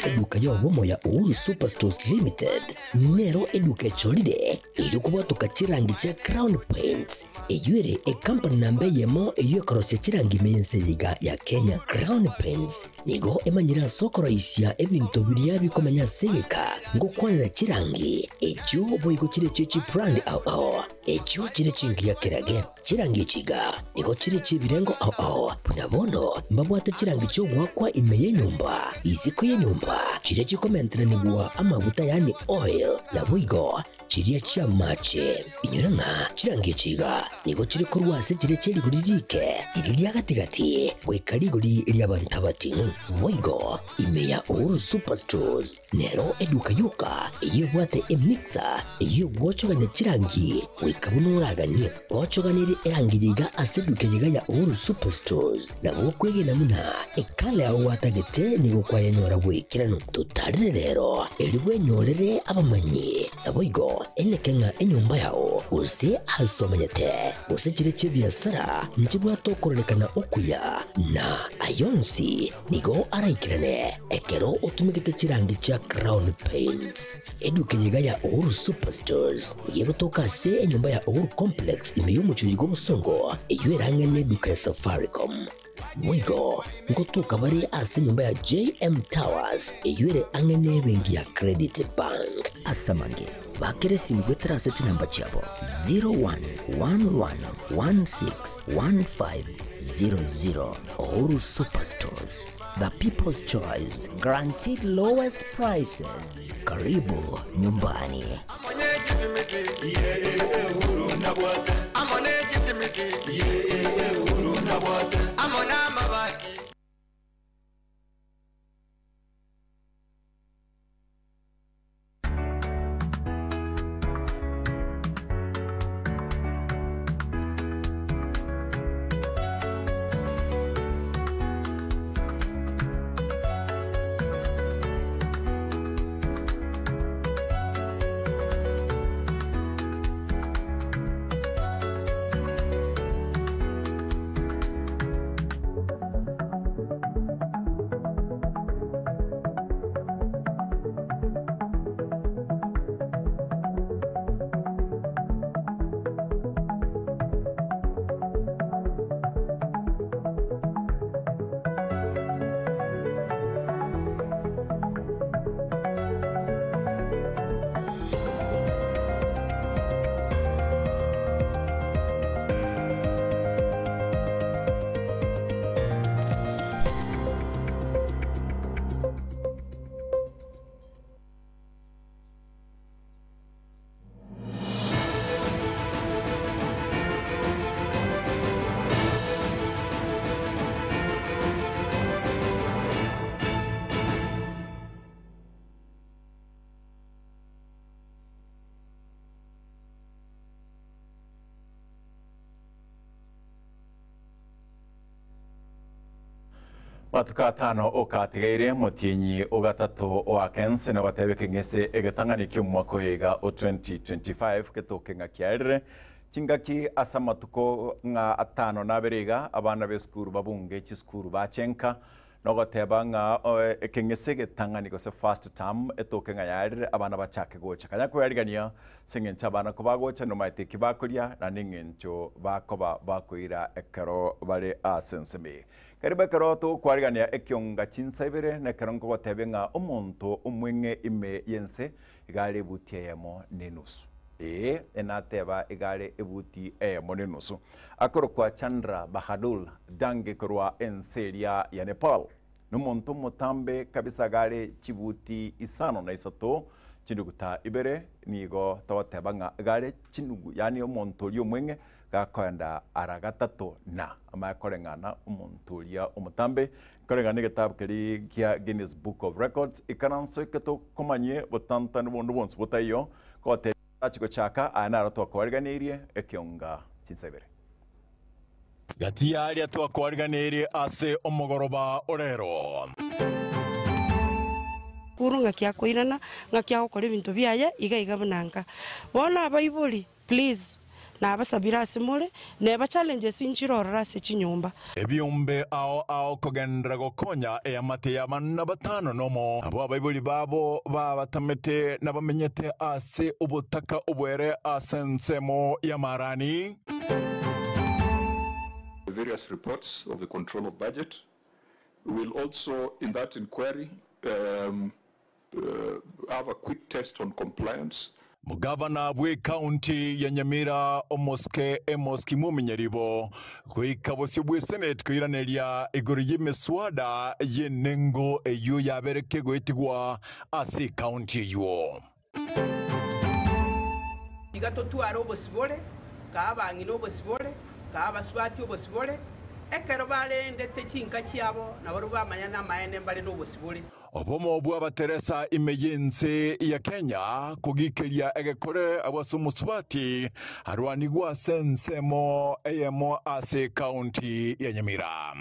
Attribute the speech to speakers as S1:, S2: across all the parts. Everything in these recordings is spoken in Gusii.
S1: Eduka y'obomo ya Uhuru Superstores Limited nero eduka echorire erio kobwatoka chirangi chia Crown Paints, eyio ere ekampani namba eyemo eyio ekorosia chirangi ime y'ense eye iga ya Kenya. Crown Paints nigo emanyire ase okoroisia ebinto biria bikomenya ase egeka ngokwanera chirangi echio boigo chire chie chibrand ao ao echio chire chingiya kerage. Chirangi echi iga nigo chire chi'ebirengo ao ao, buna bono mbabwate chirangi chi'ogoakwa ime y'enyomba, isiko y'enyomba, chiria chikomenteranigwa amaguta yaani oil, naboigo chiria chi'amache. Inyora ng'a chirangi echi iga nigo chire korwa ase chiria chie rigori riike, riria ria gati-gati, goika rigori ri'abanto abating'u. Boigo ime ya Uhuru Superstores Nero eduka yoka eyio ebwate emixer eyio egwochogania chirangi goika buna oraganie. Ochoganirie erangi eye iga ase eduka eye iga ya Uhuru Superstores, nabo okwegena buna ekala yao gwatagete nigo kwayenyora goikeranu. Totarire rero erio bwenyorere abamanyi, naboigo eneke ng'a enyomba yao gose ase omenyete gose chire chi'ebiasara nchibwate okororekana okuya na ayonsi Nigo araikerane ekero otumegete chirangi chia Crown Paints. Eduka eye iga ya Uhuru Superstores nigo egotoka ase enyomba ya Uhuru Complex ime y'omochie oyo bw'obosongo eyio erang'ane eduka ya Safaricom. Boigo ngotoka bare ase enyomba ya JM Towers eyio ere ang'e n'ebenki ya Credit Bank. Ase amange, bakera esimi goetera ase chinamba chiabo 0111161500. Uhuru Superstores, the people's choice, guaranteed lowest prices. Karibu nyumbani.
S2: Matuko atano okatigaire motienyi ogatato oakense na goteba ekeng'ese egetang'ani ki'omwaka oyo iga o 2025 getoke ng'a kiarire chingaki ase amatuko ng'a atano na abere iga abana b'esukuru babunge chisukuru bachenka Nogoteba ng'a ekeng'ese egetang'ani gose first term etoke ng'a yarire abana bachake gocha. Kanya koyarigania ase eng'encho abana kobagocha nomaete eki bakoria na neng'encho bakoba bakoira ekero bare ase ensemo eye. Karibu ekero togokwarigania ekionga chinsa ibere nekero nkogotebia ng'a omonto omweng'e ime y'ense iga are ebuti eyemo na enusu. Ee, enateba iga are ebuti eyemo na enusu. Akorokwa Chandra Bahadur Dange korwa ense eria ya Nepal. Nomonto omotambe kabisa iga are chibuti isano na isato chinuguta ibere, nigo togoteba ng'a iga are chinugu, yaani omonto oria omweng'e gakoenda ara gatato na amanye koreng'ana omonto oria omotambe. Koreng'ana negetabu keria gia Guinness Book of Records, ikaranso eke tokomanyie botantani bonde bwonsi botaiyo, gotebia achi gochaka aya naro twakoariganeirie ekeonga chinsa ibere.
S3: Gati y'aria twakoariganeirie ase omogoroba o rero.
S4: Kuru ng'aki akoirana, ng'aki agokora ebinto biaye iga iga buna nka. Bono abaibori please. Nabasabire ase more, neba challenges inchire ororo ase chinyomba.
S3: Ebiombe ao ao kogenderera gokonya eamate y'abana batano nomo, abwo abaibori babo babatamete na bamenyete ase obotaka obwere ase ensemo y'Amarani.
S5: The various reports of the control of budget. We will also, in that inquiry, um, have a quick test on compliance.
S3: Mogavana bw'Ekaunti ya Nyamira Omosike Amos Kimumi Nyaribo goika bosio bw'Esenate koiraneria igoro y'emeswada y'enengo eyio yabere kegoetigwa ase ekaunti eyio.
S6: Tiga totware obosibore, kaa abang'ina obosibore, kaa abasubati obosibore, ekero barendete chinka chiabo, nabarabwo bamanya namaene mbare nobosibore.
S3: Obomo bw'abateresa ime y'ense ya Kenya kogikeria egekore abwo ase omosubati arwanigwe ase ensemo eyemo ase ekaunti ya Nyamira.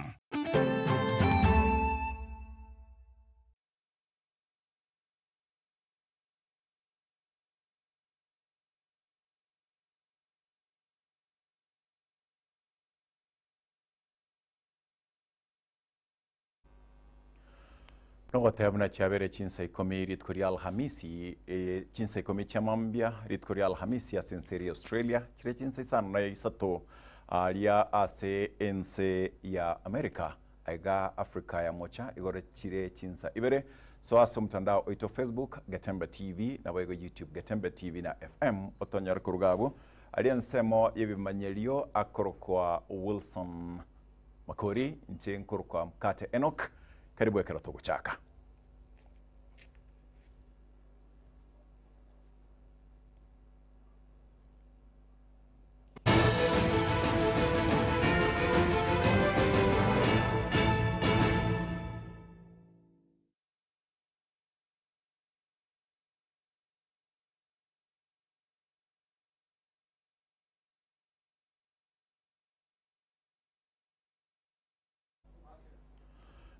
S2: Nogoteba buna chiabere chinsa ikomi rituko ria Alhamisi, chinsa ikomi chia mambia rituko ria Alhamisi ase ense eria Australia, chire chinsa isano na isato aria ase ense ya America, aiga Africa ya mocha igoro chire chinsa ibere. Soa ase omotandao oito Facebook, Getembe TV, naboigo YouTube, Getembe TV na FM, otonyore koruga abwo. Aria ensemo y'ebimanyerio akorokwa Wilson Makori, inche nkorokwa Mkate Enock. Karibu ekero togochaka.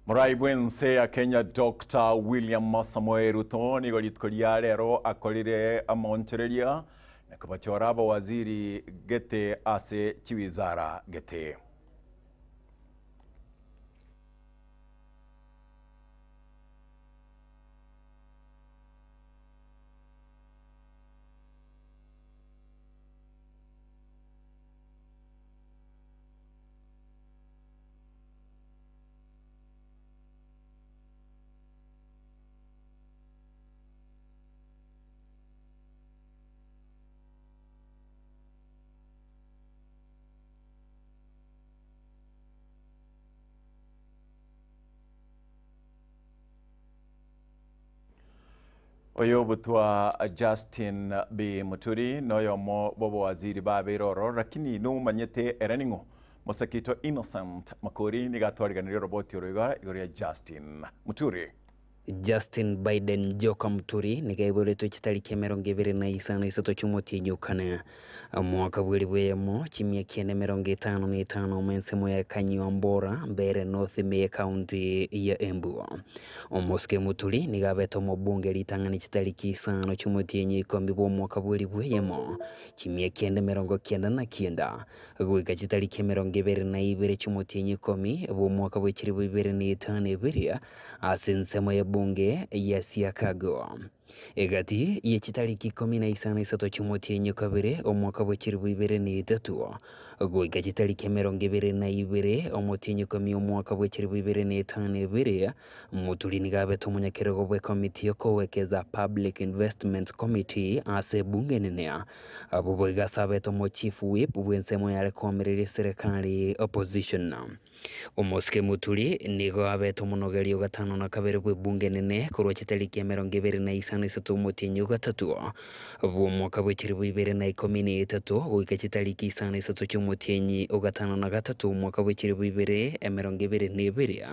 S2: Morai bw'ense ya Kenya Doctor William Samoei Ruto nigo rituko ria rero akorire amaonchoreria na kobachora abawaziri gete ase chiwizara gete. Oyo obotwa Justin B. Muturi noyomo bw'abawaziri babeire ororo, lakini nomomanyete ere ning'o? Mosekito Innocent Makori nigo atwariganirie oroboti oro iga igoro ya Justin Muturi.
S7: Justin Biden Njoka Muturi nigo aiboretwe chitariki emerongo ebere na isano isato chi'omotienyi o kane, omwaka bw'eribu eyemo, chimia kianda emerongo etano na etano ime ensemo ya Kanyuambora, Mbeere North ime y'Ekaunti ya Embu. Omosike Muturi nigo abete omobunge ritang'ani chitariki isano chi'omotienyi ikomi bw'omwaka bw'eribu eyemo, chimia kianda emerongo kianda na kianda, goika chitariki emerongo ebere na ibere chi'omotienyi ikomi bw'omwaka bwe chilifu ibere na etano ebere ase ensemo y'ebunge ya Siakago. Egati ye chitariki ikomi na isano isato chi'omotienyi o kabere omwaka bwe chilifu ibere na etato goika chitariki emerongo ebere na ibere omotienyi ikomi omwaka bwe chilifu ibere na etano ebere, Muturi nigo abete omonyakerogo bw'ekomiti y'okowekeza Public Investments Committee ase ebunge enene. Abwo boigo ase abete omochief whip bw'ensemo yare koamereria eserekari, opposition. Omosike Muturi nigo abete omonogeri o gatano na kabere bw'ebunge enene korwa chitariki emerongo ebere na isano isato omotienyi o gatato bw'omwaka bwe chilifu ibere na ikomi na etato goika chitariki isano isato chi'omotienyi o gatano na gatato omwaka bwe chilifu ibere emerongo ebere na ebere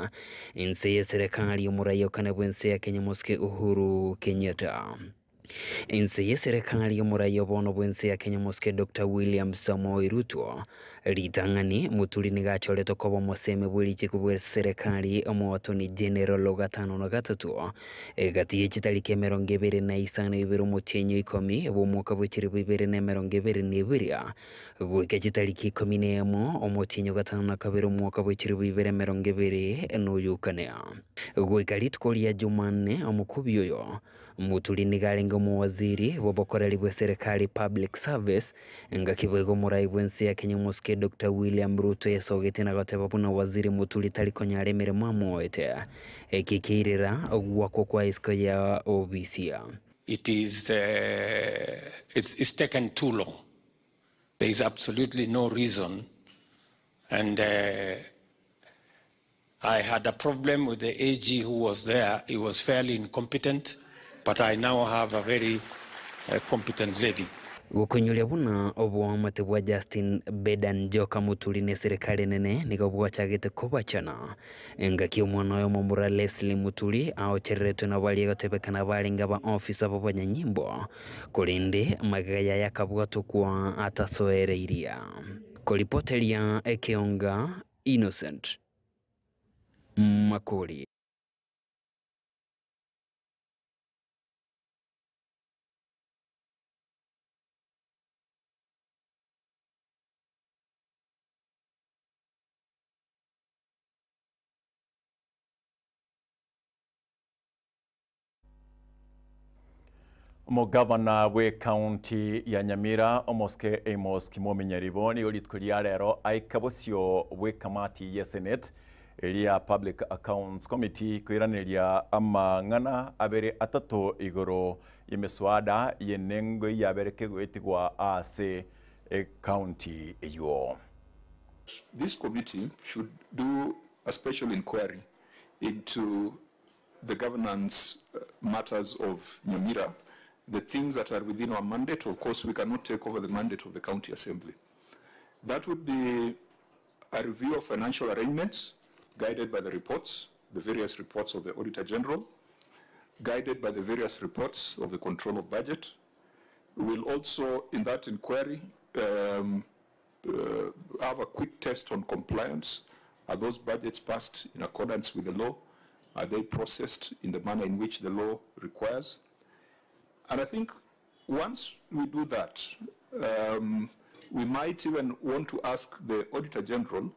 S7: inse y'eserekari y'omoraia o kane bw'ense ya Kenya Omosike Uhuru Kenyatta. Ense y'eserekari y'omorai obono bw'ense ya Kenya Mosike Dr. William Samoei Ruto ritang'ani Muturi nigo achoretwe koba omosemi bw'erichiko bw'eserekari omoatoni general o gatano na gatato egati ye chitariki 25 ibere omotienyi o ikomi bw'omwaka bwe chiribu ibere na emerongo ebere na ebere goika chitariki 11 omotienyi o gatano na kabere omwaka bwe chiribu ibere emerongo ebere na oyokane goika rituko ria Jumanne omokubi oyo Muturi nigo arenge omowaziri bw'obokoreri bwe serikali Public Service ngaki boigo omorai bw'ense ya Kenya omosike Dr. William Ruto yasogetie na goteba buna waziri Muturi tari konyara emeremo amoete eki keirera ogwakwa kwa isiko ya obisia.
S8: It is, it's, it's taken too long. There is absolutely no reason. And I had a problem with the AG who was there. He was fairly incompetent, but I now have a very competent lady.
S7: Gokoinyoria buna oboamate bwa Justin Bedan Njoka Muturi na eserekari enene nigo bwachagete kobachana engaki omwana oyo omomura Leslie Muturi aochereretwe na baria gotebekana barenge aba ofisa b'abanyanyimbo korende magega yaye akabwatwa kwa atasoereiria. Koripoteria ekeonga Innocent Makori.
S2: Omogavana bw'ekaunti ya Nyamira omosike Amos Kimomi Nyaribo nigo rituko ria rero aika bosio bw'ekamati ya Senate eria Public Accounts Committee koiraneria amang'ana abere atato igoro y'emeswada y'enengo yabereke goetigwa ase ekaunti eywo.
S5: This committee should do a special inquiry into the governance matters of Nyamira, the things that are within our mandate. Of course, we cannot take over the mandate of the county assembly. That would be a review of financial arrangements guided by the reports, the various reports of the Auditor General, guided by the various reports of the Control of Budget. We will also, in that inquiry, have a quick test on compliance. Are those budgets passed in accordance with the law? Are they processed in the manner in which the law requires? And I think once we do that, we might even want to ask the Auditor General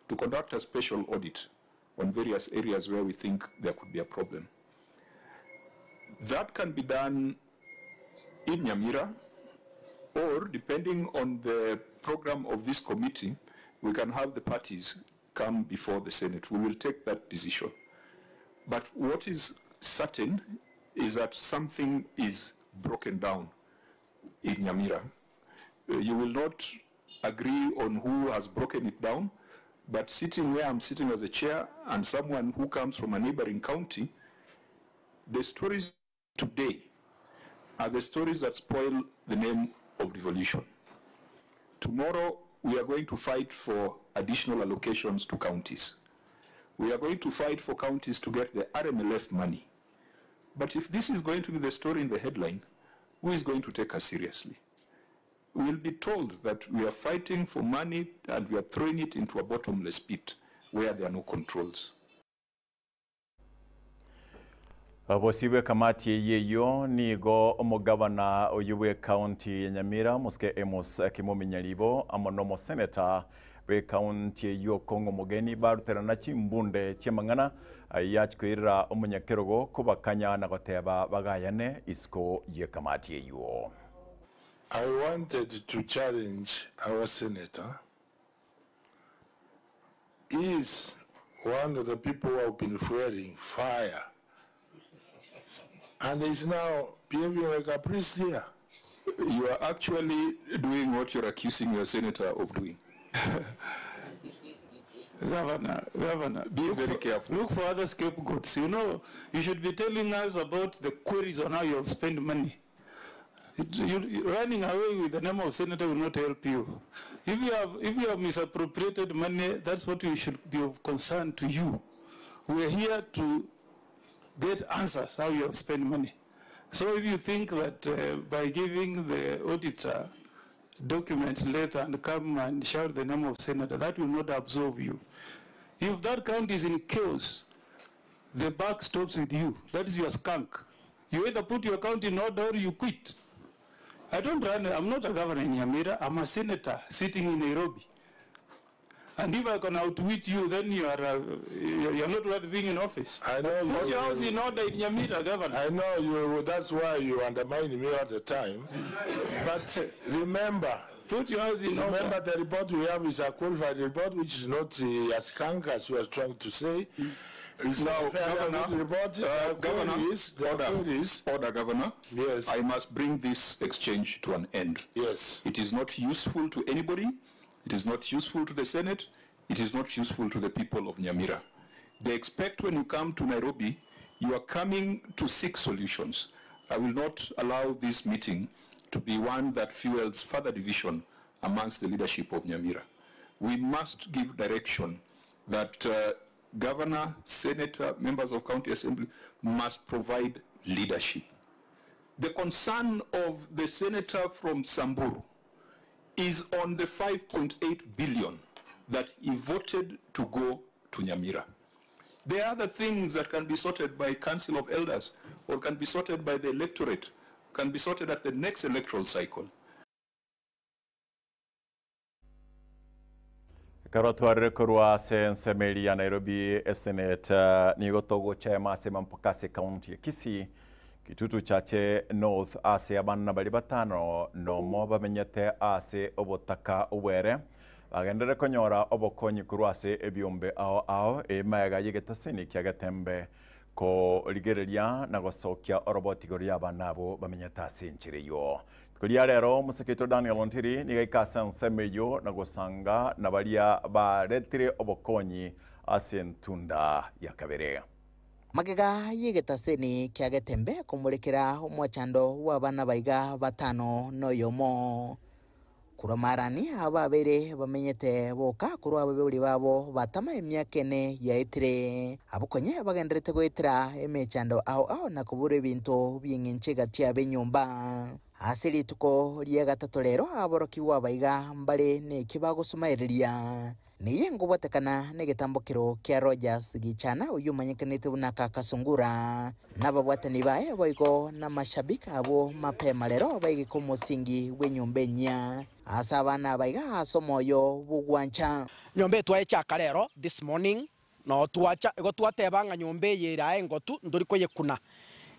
S5: to conduct a special audit on various areas where we think there could be a problem. That can be done in Nyamira, or depending on the program of this committee, we can have the parties come before the Senate. We will take that decision. But what is certain is that something is broken down in Nyamira. You will not agree on who has broken it down, but sitting where I'm sitting as a chair and someone who comes from a neighboring county, the stories today are the stories that spoil the name of devolution. Tomorrow, we are going to fight for additional allocations to counties. We are going to fight for counties to get the RMLF money. But if this is going to be the story in the headline, who is going to take us seriously? We'll be told that we are fighting for money and we are throwing it into a bottomless pit where there are no controls.
S2: Bosibwe kamati yeyo nigo omugavana oyu bw'ekaunti ya Nyamira Mosike Amos Kimomi Nyaribo amo n'omoseneta bw'ekaunti eyo Kongo Mugeni baruterana chimbunde chiamang'ana yachikwirira omonyakerogo kobakanya na goteba bagayane isiko y'ekamati eyo.
S9: I wanted to challenge our senator. He is one of the people who have been fueling fire. And he's now behaving like a priest here.
S5: You are actually doing what you're accusing your senator of doing.
S10: Governor,
S5: be very careful.
S10: Look for other scapegoats. You know, you should be telling us about the queries on how you have spent money. Running away with the name of senator will not help you. If you have misappropriated money, that's what we should be of concern to you. We are here to get answers how you have spent money. So if you think that uh, by giving the auditor documents later and come and shout the name of senator, that will not absolve you. If that county is in chaos, the buck stops with you. That is your skunk. You either put your county in order or you quit. I don't run, I'm not a governor in Nyamira, I'm a senator sitting in Nairobi. And if I can outwit you, then you are, uh, you are not worth being in office.
S9: I know you.
S10: Put your house in order in Nyamira, governor.
S9: I know you. That's why you undermine me all the time. But remember,
S10: put your house in order.
S9: Remember, the report we have is a qualified report, which is not as skunk as you are trying to say. It's
S5: Now,
S9: a fair
S5: Governor,
S9: good report.
S5: Governor,
S9: queries, there are
S5: order,
S9: queries.
S5: order, Governor.
S9: Yes.
S5: I must bring this exchange to an end.
S9: Yes.
S5: It is not useful to anybody. It is not useful to the Senate. It is not useful to the people of Nyamira. They expect when you come to Nairobi, you are coming to seek solutions. I will not allow this meeting to be one that fuels further division amongst the leadership of Nyamira. We must give direction that uh, governor, senator, members of county assembly must provide leadership. The concern of the senator from Samburu is on the 5.8 billion that he voted to go to Nyamira. There are other things that can be sorted by Council of Elders or can be sorted by the electorate, can be sorted at the next electoral cycle.
S2: Ekero twarire korwa ase ensemo eria ya Nairobi esenate nigo togochema ase mpaka ase county ya Kisii Kitutu Chache North ase abana bari batano nomo bamenyete ase obotaka obwere bagendere konyora obokonyi korwa ase ebiombe ao ao emaega yegetasini kia Getembe korigereria na gosokia oroboti igoro ya abana abo bamenyete ase enchera eywo. Koria rero omoseketo Daniel Ontiri nigo aika ase ensemo eywo na gosanga na baria baretire obokonyi ase entunda ya kabere.
S11: Magega y'egetaseni kia Getembe komorekera omochando bw'abana baiga batano noyomo korwa marani ababeire bamenyete boka korwa abaibori babo batama emiaka ene yaetire abokonye bagenderete goetera emechando ao ao na kobura ebinto bi'eng'encho egati yabo enyomba ase rituko ria gatato rero aborokigwa baiga mbare neki bagosumaereria niye ngobwatekana na egetambokero kia Rogers Gichana oyo omanyekanete buna Kakasungura nababwatani baye boigo na mashabiki abo mapema rero baigeka omosingi bwa enyomba enyia ase abana baiga ase omoyo bogwancha.
S12: Nyomba etwaechaka rero this morning no twacha igo twateba ng'a nyomba eye ere aye engotu ntori koyekuna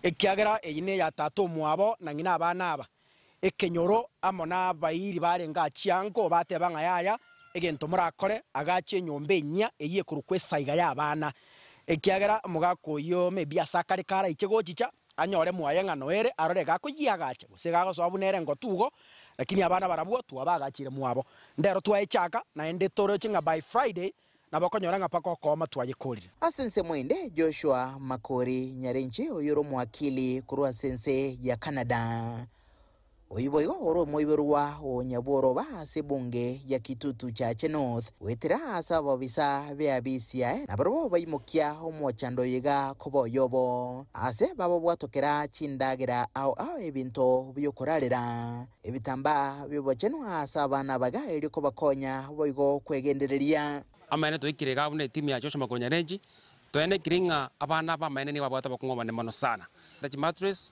S12: ekiagera eyio na eya tata omwabo na ng'ina abana aba ekenyoro amo na abairi barenge achiango bateba ng'a yaya egento morakore agache enyomba enyia eyio ekorokwa esaiga ya abana ekiagera omogaka oyio maybe ase akare karaiche gochicha anyore mwaye ng'a noere arore gakoyiagacha gose gagosoa buna ere engotu igo lakini abana barabwo twabagachire mwabo. Ndero twaechaka naende toroche ng'a by Friday nabo okonyora ng'a mpaka okooma twayekorire.
S11: Ase ensemo ende, Joshua Makori Nyarenchi, oyore omowakili korwa ase ense ya Canada, oyio boigo ore omoiborwa o Nyabworoba ase ebunge ya Kitutu Chache North, goetera ase ababisa b'eabisi yaye, nabarabwo baimokia omochando oyo iga koba oyobo, ase bababwatokera chindagera ao ao ebinto bi'okorarera, ebitambaa bi'obochenu ase abana abaga erio kobakonya boigo kwegendereria.
S13: Amaene toikire iga buna etimu ya Joshua Makori Nyarenchi, toenekiri ng'a abana b'amaene nigo babwate obokong'u obonene mono sana. Chimattress,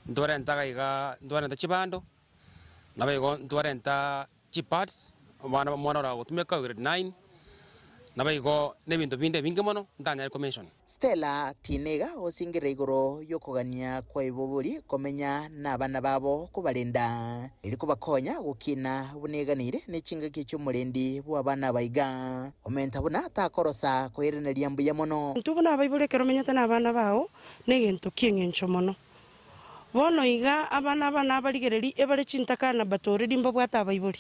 S13: ntwarenta iga ntwarenta chibando, naboigo ntwarenta chipads, omwana omwana ora gotumeka grade 9, naboigo na ebinto binde ebinge mono ntanyare komention.
S11: Stella Tinega osingerera igoro y'okogania kwa ebobori komenya nabana babo kobarenda, erio kobakonya gokina buna eganeire ne chingaki chi'omorendi bw'abana aba iga. Omenta buna takorosa koiraneria mbuya mono.
S4: Intwe buna abaibori ekero omenyete nabana bao negento ki'eng'encho mono. Bono iga abana aba nabarigereria ebare chintakana but already mbabwate abaibori.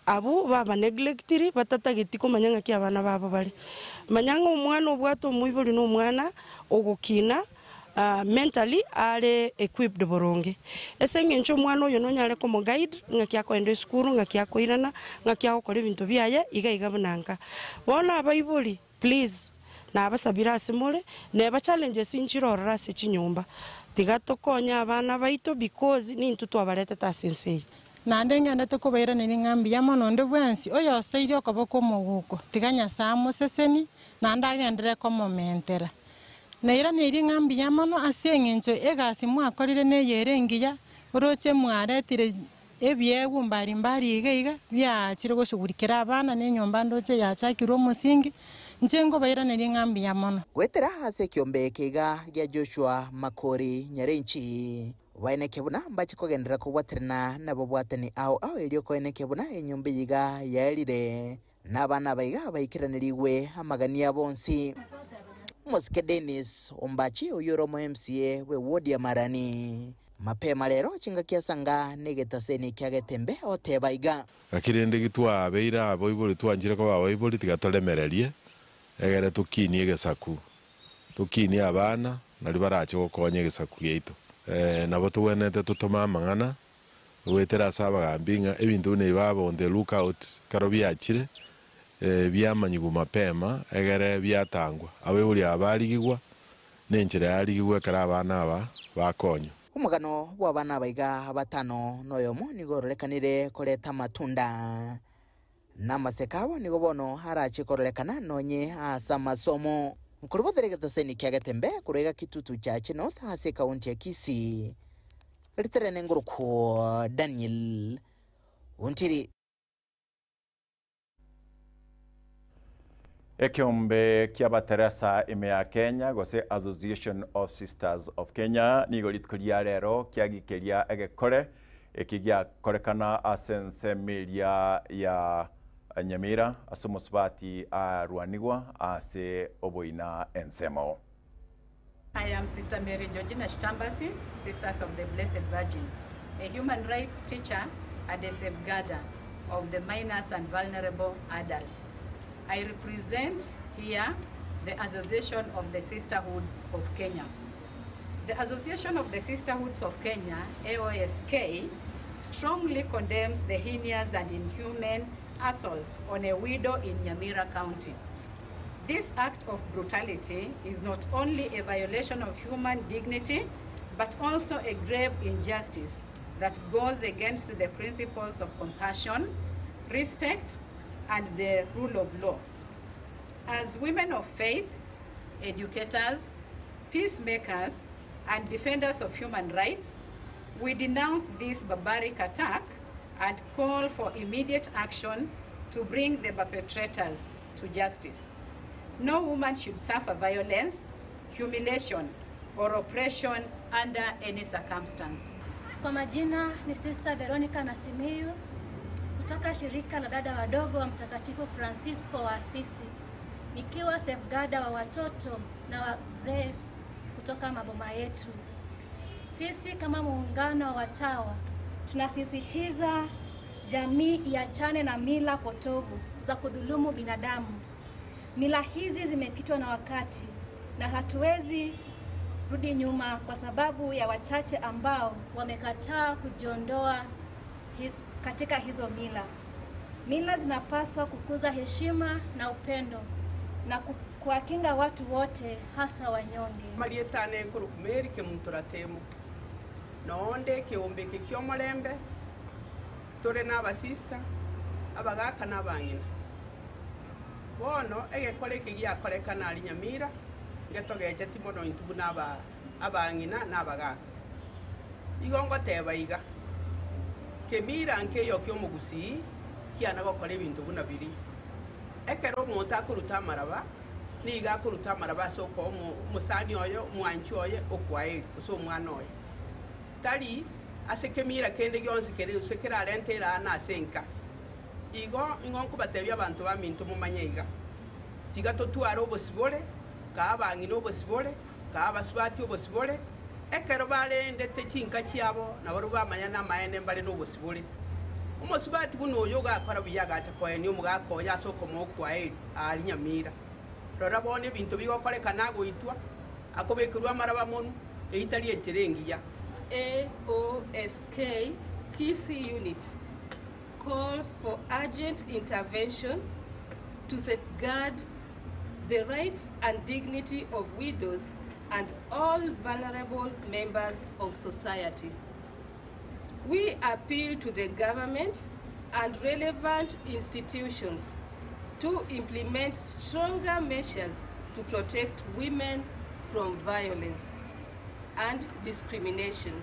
S4: Abwo baba neglectiri batatageti komanya ng'aki abana babo bare. Manya ng'a omwana obwate omoibori na omwana ogokina mentally are equipped boronge. Ase eng'encho omwana oyo nonyare komo guide ng'aki akoenda esukuru, ng'aki akoirana, ng'aki agokora ebinto biaye iga iga buna nka. Bono abaibori please nabasabire ase more, neba challenges nchire ororo ase chinyomba. Tiga tokonye abana baito because nintwe twabaretete ase ense eye.
S14: Naende ngendete kobairaneria ng'a mbuya mono onde bwensi oyosoirie okoboko omogoko, tiga Nyasae amosesenie, naende agenderere komomentera. Nairaneirie ng'a mbuya mono ase engencho egasi mwakorire neye ere engiya, oroche mwaretire ebiegwa mbari mbari iga iga, biaachire goshughulikera abana na enyomba ndoche yachakirwe omosingi, inche nkobairaneria ng'a mbuya mono.
S11: Goetera ase ekiombe eke iga gia Joshua Makori Nyarenchi, baeneke buna mbache kogenderera kobwaterana nababwatani ao ao erio koeneke buna enyomba eye iga yaerire, na abana aba iga baikeranirigwe amagani abo onsi. Omosike Dennis Ombachi oyio ore omo MCA bwe ward ya Marani, mapema rero chingaki asanga negetaseni kia Getembe oteba iga.
S15: Gaki rende gitwabeire abaibori twanchire koba abaibori tiga toremererie egere tokinie egesaku, tokinie abana nario barache gokonya egesaku giaito. Nabo togwenerete totome amang'ana goetera ase abagambi ng'a ebinto buna ebi babe on the look out ekero biachire biamanyigwa mapema egere biatangwa. Abaibori aba barigigwa na enchera yarigigwa ekero abana aba bakonywa.
S11: Omogano bw'abana aba iga batano noyomo nigo ororekanire koreta amatunda, na amaseko abo nigo bono arache kororekana nonye ase amasomo. Nkorobotera egetaseni kia Getembe korwa iga Kitutu Chache North ase ekaunti ya Kisii. Riterene ngorokwo Daniel Ontiri.
S2: Ekeombe ki'Abateresa ime ya Kenya gose Association of Sisters of Kenya nigo rituko ria rero kiagikeria egekore eki giakorekana ase ensemo eria ya Nyamira ase omosubati arwanigwa ase oboina ensemo.
S16: I am Sister Mary Georgina Shitambasi, Sisters of the Blessed Virgin, a human rights teacher and a safeguarder of the minors and vulnerable adults. I represent here the Association of the Sisterhoods of Kenya. The Association of the Sisterhoods of Kenya, AOSK, strongly condemns the heinous and inhuman assault on a widow in Nyamira County. This act of brutality is not only a violation of human dignity, but also a grave injustice that goes against the principles of compassion, respect, and the rule of law. As women of faith, educators, peacemakers, and defenders of human rights, we denounce this barbaric attack and call for immediate action to bring the perpetrators to justice. No woman should suffer violence, humiliation, or oppression under any circumstance.
S17: Kwa majina ni Sister Veronica Nasimiyu kutoka shirika la dada wadogo wa Mtakatifu Francisco wa Asisi, nikiwa safeguarder wa watoto na wazee kutoka maboma yetu. Sisi kama muungano wa watawa tunasisitiza jamii iachane na mila potovu za kudhulumu binadamu. Mila hizi zimepitwa na wakati na hatuwezi rudi nyuma kwa sababu ya wachache ambao wamekataa kujiondoa katika hizo mila. Mila zinapaswa kukuza heshima na upendo na kuwakinga watu wote hasa wanyonge.
S6: Marietane nkorukumeri kemunturatemo nonde keombe kekiomolembe tore na abasista abagaka na abang'ina bono egekore eke giakorekana ari Nyamira ngetogeche timono intwe buna abang'ina na abagaka igo ngoteba iga kemira nkeyo kiomogusi kiana gokora ebinto buna biri ekero omonto akoruta amaraba niga akoruta amaraba ase okoa omosani oyo omwanchi oye okwaeri ase omwana oye tari ase kemira kende gionsi kere ase kerarente erana ase enka igo igo nkobatebia abanto baminto momanye iga tiga totware obosibore kaa abang'ina obosibore kaa abasubati obosibore ekero barendete chinka chiabo nabo bamanya na amaene mbare na obosibore omosubati buna oyo ogakora buya agacha koenia omogaka oyo ase okomoa okwaeri ari Nyamira rora bono ebinto bigokorekana agoitwa akobekerwa amaraba mono eitari enchera engiya.
S18: AOSK Kisii unit calls for urgent intervention to safeguard the rights and dignity of widows and all vulnerable members of society. We appeal to the government and relevant institutions to implement stronger measures to protect women from violence and discrimination.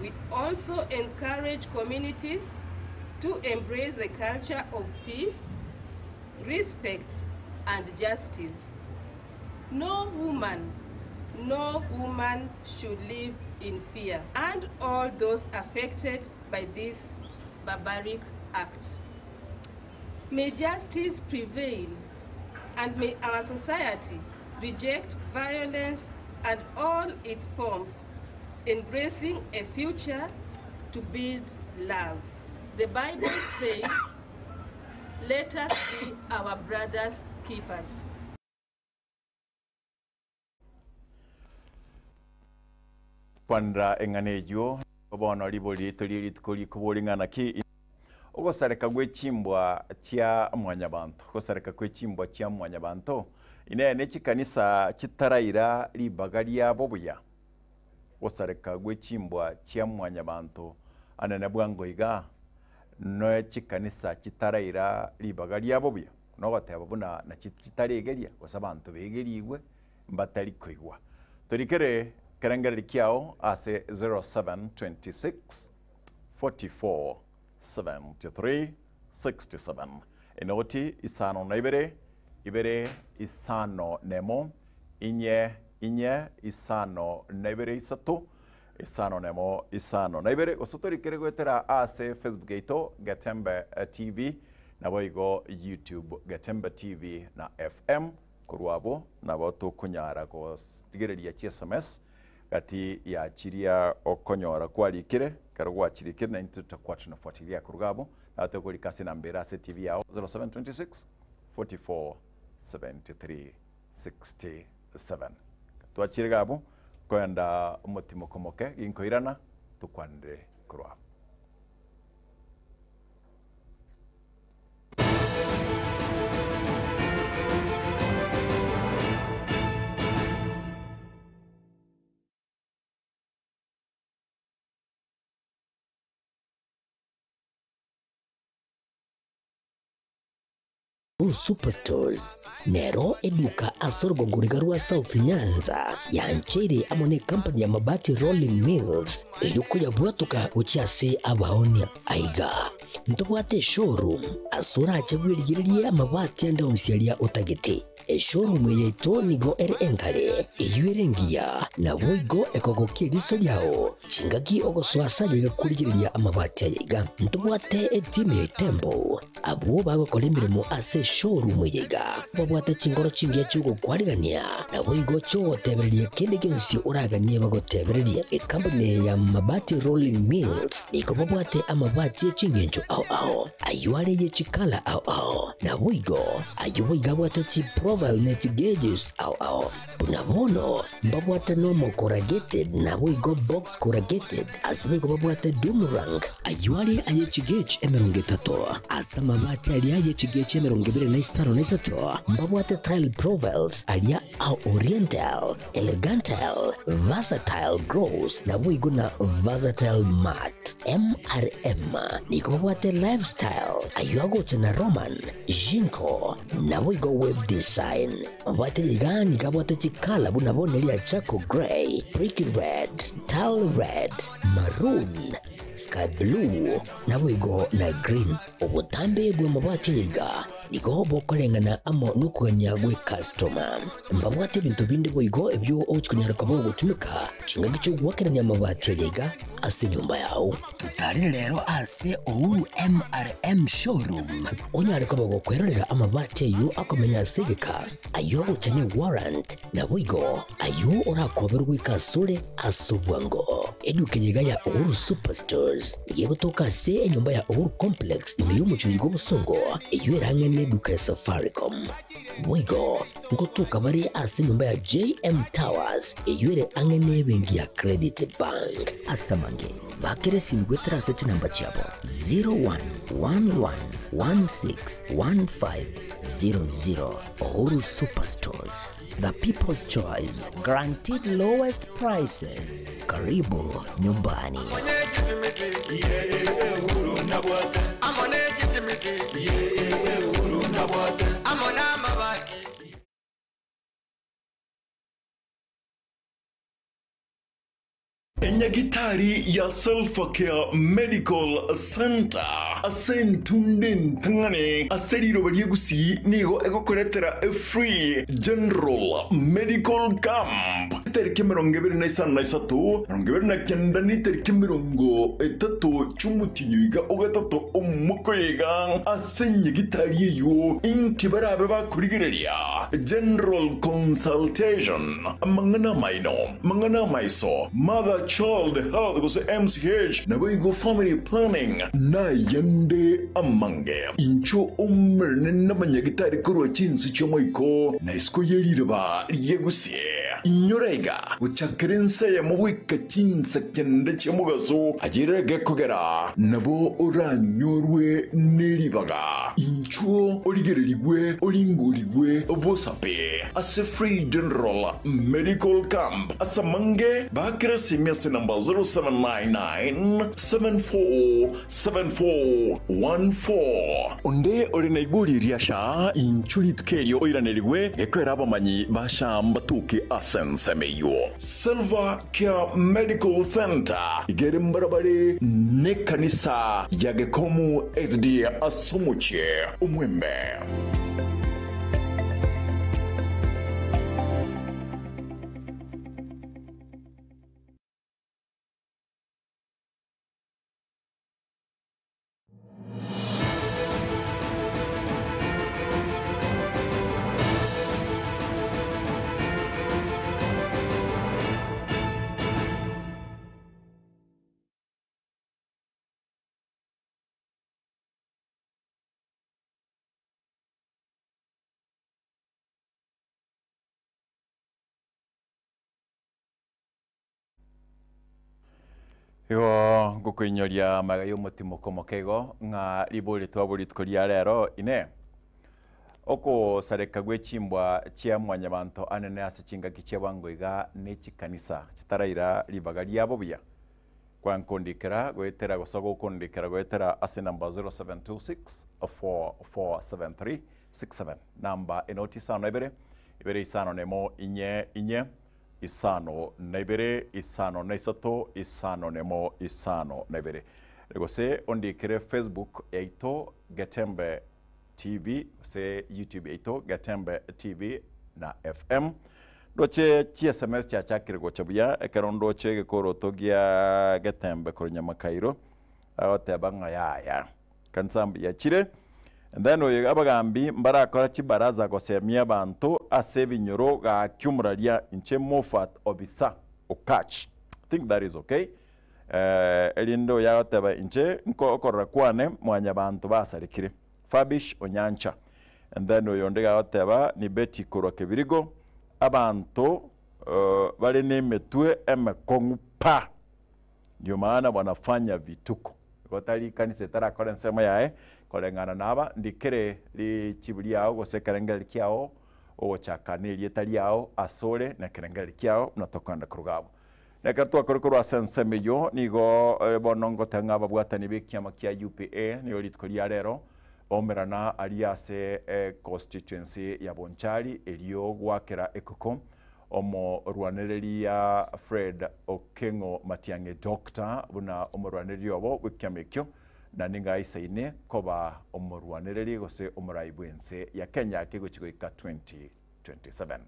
S18: We also encourage communities to embrace a culture of peace, respect, and justice. No woman, no woman should live in fear, and all those affected by this barbaric act. May justice prevail, and may our society reject violence and all its forms, embracing a future to build love. The Bible says, Let us be our brother's keepers.
S2: Kwanera eng'ana eyio, bono ribori riaito rie rituko rikobori ng'a naki ogosareka gwe chimbwa chia mwanyabanto, ogosareka kwe chimbwa chia mwanyabanto, inee ne chikanisa chitaraira ribaga riabo buya? Ogosareka gwe chimbwa chia mwanyabanto anene bwango iga, ne chikanisa chitaraira ribaga riabo buya, nogoteba buna nachi chitaregeria, gose abanto begerigwe mbatari koigwa. Torikere kerengereri kiao ase 0726 44 73 67 enoti isano na ibere ibere isano nemo inye inye isano na ibere isato isano nemo isano na ibere gose torikere goetera ase Facebook yaito Getembe TV nabo igo YouTube Getembe TV na FM korwa abwo nabo tokonyara gorigereria chi SMS gati ya chiria okonyora kwarikire ekero gwachirikire naintwe tutakuwa tunafuatilia koruga abwo nabo tokorika ase enamba ere ase TV yao 0726 44 73 67 twachire iga abwo koenda omotimoko moke ginkoirana tokwanere korwa abwo.
S1: Superstores nero eduka ase orogongo riga rwa South Nyanza yancheire amo ne company ya Mabati Rolling Mills erio koyabwatoka gochia ase abaonia. Aiga ntobwate eshowroom ase orache bwerigererie amabati ande onsi aria otagete. Eshowroom eye yaito nigo ere enkare, eyio ere engiya, naboigo ekogokia eriso riao chingaki ogosoa ase aye iga korigereria amabati aya iga. Ntobwate etimu ya Itembo, abwo bagokora emeremo ase eshowroom eye iga, babwate chingoro chingiya chi'ogokwarigania, naboigo chi'ogotebereria kende gionsi oraganie bagotebererie. Ekampuni eye ya Mabati Rolling Mills nigo babwate amabati e chingencho ao ao, ayio are ye chikala ao ao, naboigo ayio boigo abwate chiprofile ne chigeges ao ao. Buna bono mbabwate normal corrugated naboigo box corrugated, ase boigo babwate doom rank, ayio are aye chigauge 30, ase amabati aria aye chigauge 23 mbabwate tile profiles aria a oriental, elegantal, versatile gloss, naboigo na versatile matte. MRM nigo babwate lifestyle, ayio agocha na Roman, Jinko, naboigo web design. Mabwate iga nigo abwate chikala buna bono eria charcoal grey, brick red, tile red, maroon, sky blue, naboigo na green. Obotambe bw'amabati aya iga nigo bokoreng'ana amo nokogania gw'ecustoma. Mbabwate ebinto binde boigo ebio ogochia konyara koba ogotumeka chingaki chi'ogoakerania amabati aya iga ase enyomba yao. Totarere rero ase Uhuru MRM Showroom onyare koba gokwerorera amabati ayio akomenya ase egeka, ayio agocha ne warrant, naboigo ayio orakoberwe goika asore ase obwango. Eduka eye iga ya Uhuru Superstores nigo egotoka ase enyomba ya Uhuru Complex ime y'omochie oiga obosongo, eyio ere ang'e neduka ya Safaricom. Boigo ngotoka bare ase enyomba ya JM Towers eyio ere ang'e nebenki ya Credit Bank. Ase amange, bakera esimi goetera ase chinamba chiabo 01111615. 00. Uhuru Superstores, the people's choice, guaranteed lowest prices. Karibu nyumbani.
S3: Enyagitari ya Selfacare Medical Center ase entunde entang'ani ase riroba ri'egusii nigo egokoretera efree general medical camp etariki 23, 29 na etariki 30 chi'omotienyi oiga ogatato omwaka oyo iga ase enyagitari eyio inki barabe bakorigereria general consultation amang'ana amaino Mang'ana amaiso, Mother Child Health gose MCH, naboigo Family Planning, nayande amange. Inchuo omerane namanyagitari korwa chinse chi'omoiko na isiko ye riroba rie gusii. Inyora iga, gochakera ense eyemo goika chinsa kende chi'omogaso, ayere gekogera nabo oranyorwe neribaga. Inchuo origererigwe oringorigwe bosape ase Free General Medical Camp ase amange bakere esimi ase namba 0799747414. Onde ore na igori ria sha inchuo rituko erio oiranerigwe gekoera abamanyi ba sha mbatuke ase ensemo eyio. Silver Care Medical Centre iga ere mbarabare nekanisa ya Gekomu SDA ase omochie omwembe.
S2: Igo ngokoinyoria amaga y'omotimoko omoke igo, ng'a ribori twabo rituko ria rero, Inee! Okosareka gwe chimbwa chia mwanyabanto anene ase chingaki chia bwango iga ne chikanisa chitaraira ribaga riabo buya? Kwankondikera goetera gose gokondikera goetera ase number 0726 4473 67 namba enoti isano na ibere ibere isano na emo inye inye 52 53 51 52 gose ondikere Facebook yaito Getembe TV gose YouTube yaito Getembe TV na FM. Ndoche chi SMS chiachakire gocha buya ekero ndoche egekoroto gia Getembe korwa Nyamakairo agoteba ng'a yaya kanisa mbuya chire and then oyo abagambi mbarakora chibaraza gosemia abanto ase ebinyoro gaki omoraria inche Moffat Obisa Okatch I think that is okay eh, erinde oyo agoteba inche nko okorora kwane mwanyabanto basarekire Fabish Onyancha and then oyo onde gagoteba ni Betty korwa Kebirigo abanto eh, bare nemetwe emekong'u pa Ndio maana wanafanya vituko. Igo tari kanisa etarakora ensemo yaye koreng'ana naba, ndikere richibu riao gose ekerengererio kiao ogochaka nerieta riao asore na ekerengererio kiao buna tokogenda koruga abwo. Na ekero twakore korwa ase ensemo eyio nigo bono ngoteba ng'a ababwatani b'ekiama kia UPA nigo rituko ria rero baumerana aria ase econstituency ya Bonchari erio goakera ekoko Omorwanereria Fred Okeng'o Matiang'i Doctor buna omorwanereria obo bw'ekiama ekio, na nigo aisaine koba omorwanereri gose omorai bw'ense ya Kenya kegochia goika 2027.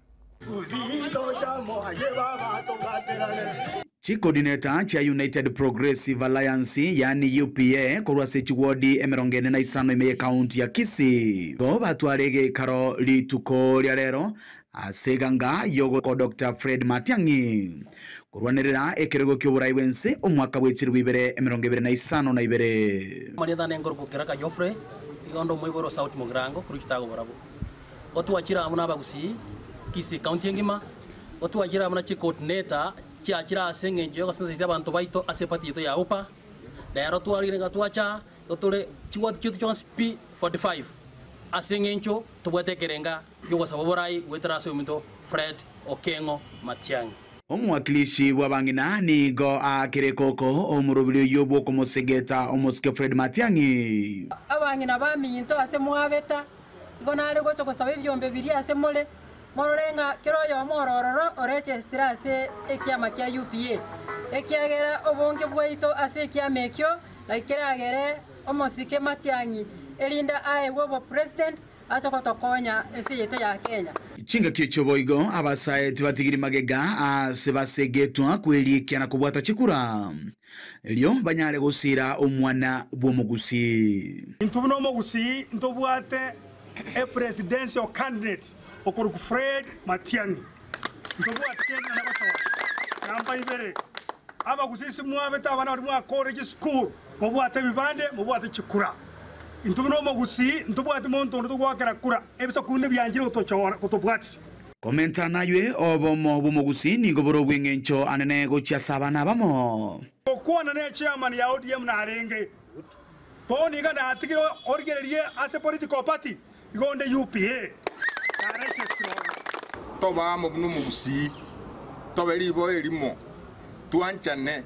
S19: Chicoordinator chia United Progressive Alliance yaani UPA korwa ase chiwodi 45 ime y'ecounty ya Kisii nigo batware egeikaro rituko ria rero Ase eganga y'ogokwa Doctor Fred Matiang'i korwanerera ekerogo ki'oborai bw'ense omwaka bwe chilifu ibere 25.
S20: Marietha ane nkorokwa Keraka Geoffrey, igo onde omoibori o South Mugirango korwa Chitago Borabu. Gotwachire amo nabagusii Kisii County engima, gotwachire amo na chicoordinator chiachire ase eng'encho y'ogosensereria abanto baito ase eparty yaito ya UPA. Rero twarire ng'a twacha igo tore chiward chiaito chionsi pi 45. Ase eng'encho tobwate ekerenga ki'ogosaba oborai goetera ase oyominto Fred Okengo Matiang'i.
S19: Omowakilishi bw'abang'ina nigo aakire koko omorobiri oyio bw'okomosegeta omosike Fred Matiang'i.
S21: Abang'ina baminto ase mwabeta, igo nare gocha gosaba ebiombe biria ase more, morore ng'a kera oyomo ore ororo orechesitire ase ekiama kia UPA, ekiagera obonge bwaito ase ekiama ekio naki keragere omosike Matiang'i erinde aegwe obopresident ase ogotokonya ense yaito ya Kenya.
S19: Chingaki echio boigo abasae tibatigiri magega aase basegetwa kwerikia na kobwata chikura, erio banyare gosiira omwana bw'omogusii.
S22: Intwe buna omogusii ntobwate a presidential candidate okorokwa Fred Matiang'i. Ntobwate kende nonya gochora. Namba ibere, abagusii simwabete abana baria mwakorire chisukuru, mobwate ebibande, mobwate chikura. Intwe buna omogusii ntobwati monto onde togoakera kura, ebisaku binde bianchire gotochora gotobwatisia.
S19: Komenta naywe, obomo bw'omogusii nigo bore obw'engencho anene gochia ase abana abamo.
S22: Gokwana ne chairman ya ODM narenge. Bono iga natigire origererie ase political party igo onde UPA naregister ororo.
S23: Tobe amo buna omogusii, tobe riboa erimo, twanchane,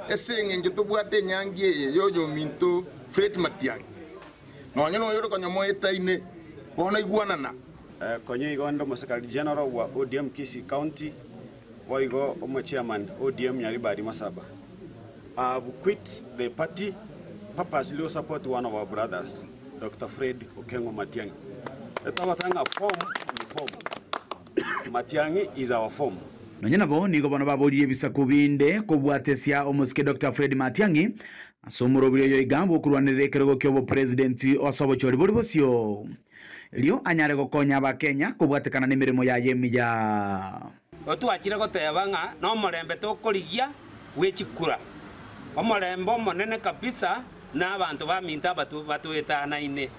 S23: ase engencho tobwate enyangi eye y'oyominto Fred Matiang'i, nonya noyore konya moetaine, bono igwanana.
S24: Konya igo onde omosekari general bwa ODM Kisii County, boigo omochairman ODM Nyaribari Masaba. I have quit the party purposely to support one of our brothers, Doctor Fred Okengo Matiang'i. Etogoteba ng'a form ni form. Matiang'i is our form.
S19: Nonya nabo nigo bono baboririe ebisaku binde kobwatesia omosike Doctor Fred Matiang'i ase omorobiri oyo iga bw'okorwanerera ekerogo ki'obopresidenti ase obochori bore bosio, erio anyare gokonya abakenya kobwatekana nemeremo yaye emiya.
S25: Otwachire goteba ng'a nomorembe tokorigia bwe chikura, omorembe omonene kabisa na abanto baminto aba batoetanaine.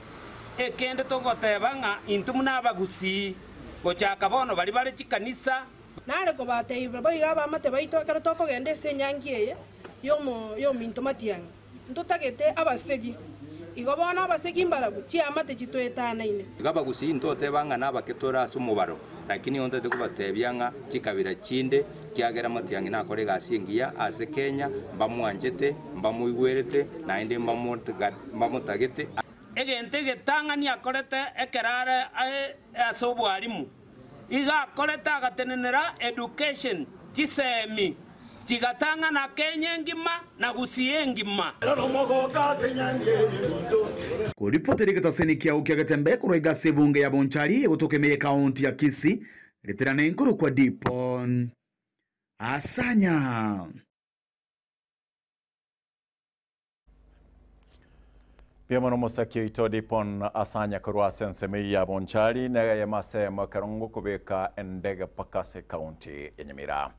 S25: Ekende togoteba ng'a intwe buna abagusii, gochaka bono baria bare chikanisa,
S26: Nare kobateebia boigo abaamate baito ekero tokogenda ase enyangi eye y'ominto Matiang'i, ntotagete abasegi. Igo bono abasegi mbarabwo chiamate chitoetanaine.
S27: Igo abagusii ntoteba ng'a nabake tore ase omobaro, lakini nigo ntagete kobatebia ng'a chikabira chinde, kiagera Matiang'i nakore egasi engiya ase Kenya, mbamwanchete, mbamoigwerete, naende mbamotagete.
S25: Egento egetang'ani akorete ekero are ase obwarimu, igo akorete agatenenera education, chisemi, chigatang'ana Kenya engima na Gusii engima.
S19: Koripotera egetaseni kiao kia Getembe korwa iga ase ebunge ya Bonchari egotoka ime y'ekaunti ya Kisii, reterana enkorokwa Dipon Asanya.
S2: Mbuya omosaki oito Dipon Asanya korwa ase ensemo eyio ya Bonchari na eyemo ase eyemo ekero ngokobeka endege mpaka ase ekaunti ya Nyamira.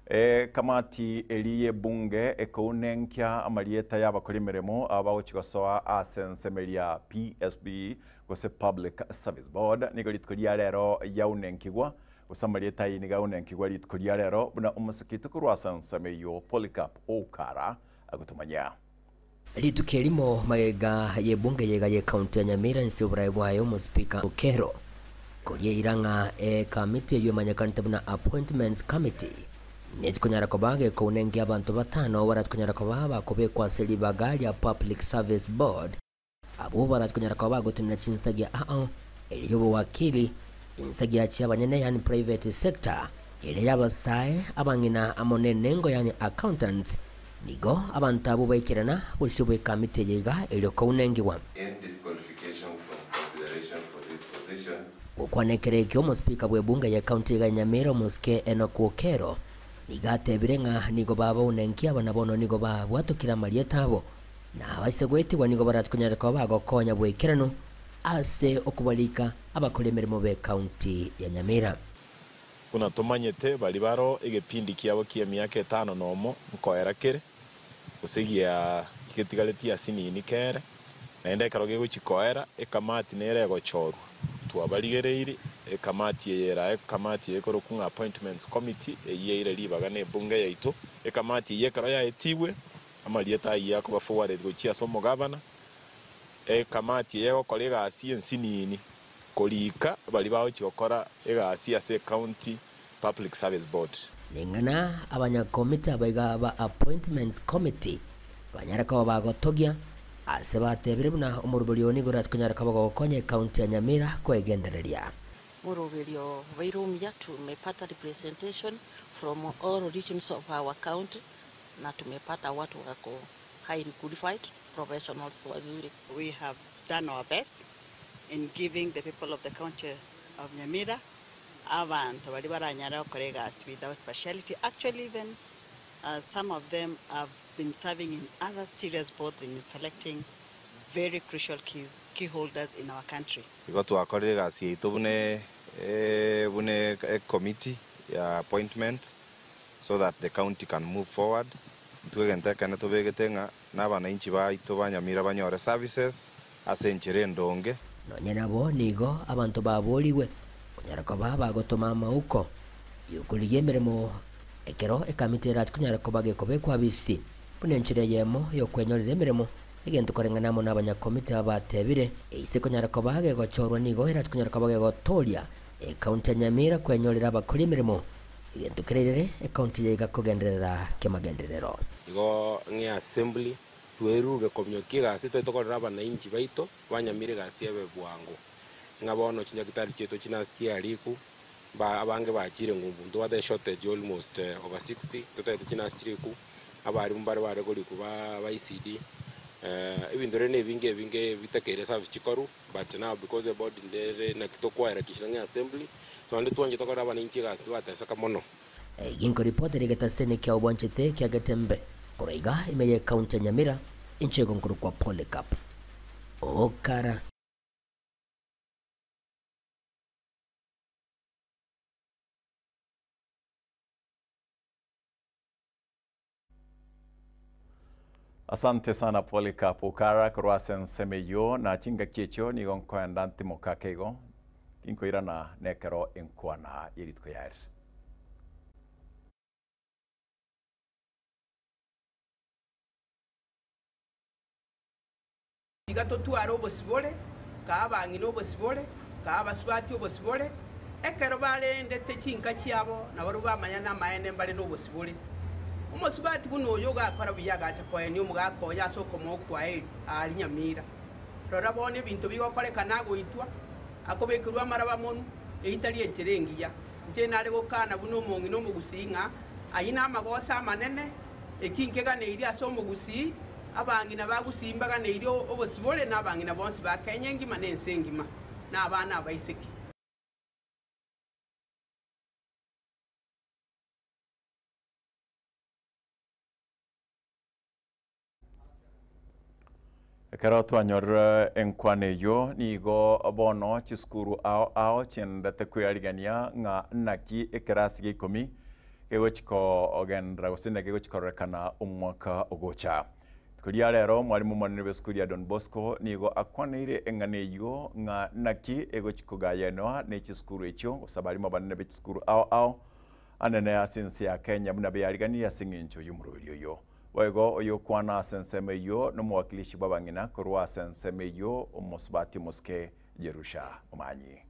S2: Ekamati eria y'ebunge ekounenkia amarieta y'abakori emeremo aba bagochia gosoa ase ensemo eria ya PSB gose Public Service Board nigo rituko ria rero yaunenkigwa gose amarieta ayio nigo aunenkigwa rituko ria rero buna omosaki oito korwa ase ensemo eyio Polycarp Oukara agotomanyia.
S1: Rituko erimo magega y'ebunge yega y'ecounty ya Nyamira inse y'oboraai bwaye omospeaker Okello koria eira ng'a ekamiti eyio emanyekanete buna Appointments Committee nechikonyara koba gekounengia abanto batano barachikonyara koba bakobekwa ase ribaga ria Public Service Board. Abwo barachikonyara koba bagotenena chinsagia ao eria y'obowakili, insagia chi'abanyene yaani private sector, eria y'abasae, abang'ina amo n'enengo yaani accountants, Nigo abanto abwo baikerana bosio bw'ekamiti eye iga erio kounengigwa.
S28: In disqualification from consideration for this position.
S1: Gokwana ekero ekio omospika bw'ebunge y'ecounty iga ya Nyamira omosike Enock Okero nigo atebire ng'a nigo babaunenkia aba na bono nigo babwatokire amarieta abo na abaise goetigwa nigo barachikonyare koba bagokonya boikeranu ase okobarika abakori emeremo b'ecounty ya Nyamira.
S29: Buna tomanyete, baria baroo egepindi kiabo ki'emiaka etano nomo nkoera kere, gose gia getigaretie asinini kere, naende ekero gegochia koera, ekamati nere egochorwa. Twabarigereirie, ekamati eye erae ekamati eye ekorokwa ng'a Appointments Committee, eyio eire ribaga na ebunge yaito. Ekamati eyio ekero yaetigwe, amarieta ayio akoba forwarded gochia ase omogavana. Ekamati eye egokora egasi ensinini korika baria bagochia gokora egasi ase Ecounty Public Service Board.
S1: Ning'ana abanyakomiti abaiga ba Appointments Committee banyare koba bagotogia ase batebire buna omoroberi oo nigo orache konyara koba gogokonya ecounty ya Nyamira kwegendereria.
S4: Moroberio obeire omuya, tumepata representation from all regions of our county na tumepata watu wako highly qualified professionals wazuri.
S5: We have done our best in giving the people of the county of Nyamira abanto baria baranyare gokora egasi without partiality. Actually even some of them have been serving in other serious boards in selecting very crucial keys, key holders in our country.
S28: Igo twakorire egasi yaito buna buna ecommittee ya appointments so that the county can move forward. Intwe egento ekene tobegete ng'a na abananchi baito ba Nyamira banyore services ase enchera endonge.
S1: Nonya nabo nigo abanto baboorigwe konyara koba bagotoma amauko y'okorigia emeremo ekero ekamiti erache konyara koba gekobekwa abisi buna enchera eyemo y'okwenyorera emeremo, egento koreng'ana amo nabanyakomiti aba batebire, eise konyara koba gegochorwa nigo erache konyara koba gegotooria ekaunti ya Nyamira kwenyorera abakori emeremo, egento kereirere ekaunti eye iga kogenderera kemagenderero.
S7: Igo ng'e assembly twerure kominyokia egasi tari tokorera abanainchi baito banyamire egasi ebe bwango. Ng'a bono chinyagitari chiaito chinurse chiariku, ba abange bachire ng'umbu ntobwate eshortage almost over 60, totagete chinurse chiriku, abarimu mbare bare korikwa ba ba ECD, ebinto rende na ebinge ebinge bitakeire service chikorwa but now because eboard ndere naki tokoharakisha ng'a assembly, so naende twanchete tokorera abanainchi egasi tibateseka mono.
S1: Ginkoripotera egetaseni kia obwanchete kia Getembe korwa iga ime ye county ya Nyamira, inche igo nkorokwa Polycarp Okara.
S2: Asante sana Polycarp Okara korwa ase ensemo eyio, na chingaki echio nigo nkoenda ntimoke ake igo, ginkoirana nekero enkwana ye rituko yaerire.
S6: Tiga totware obosibore, kaa abang'ina obosibore, kaa abasubati obosibore, ekero barendete chinka chiabo, nabarabwo bamanya namaene mbare nobosibore. Omosubati buna oyo ogakora buya agacha koenia omogaka oye ase okomoa okwaeri aaria nyamira. Rora bono ebinto bigokorekana agoitwa, akobekerwa amaraba monwe, eyio tari enchera engiya. Inche nare gokana buna omong'ina omogusii ng'a ayio namagoso amanene, eki nkeganeirie ase omogusii, Abang'ina ba Gusii mbaganeirie obosibore na abang'ina bonsi ba Kenya engima na ense engima, na abana abaiseke.
S2: Ekero twanyorire enkwana eyio, nigo bono chisukuru ao ao chiendete kwearigania ng'a naki ekerasi gia ikomi Gegochi kogenderera gose naki gegochi kororekana omwaka ogocha. Rituko ria rero mwalimu omonene bw'esukuru ya Don Bosco nigo akwaneire eng'ana eyio ng'a naki egochi kogayanwa ne chisukuru echio gose abalimu abanene be chisukuru ao ao anene ase ense ya Kenya buna beyariganirie ase eng'encho y'omoroberi oyo. Boigo oyokwana ase ensemo eyio nomowakilishi bw'abang'ina korwa ase ensemo eyio omosubati omosike Jerusha Omanyi.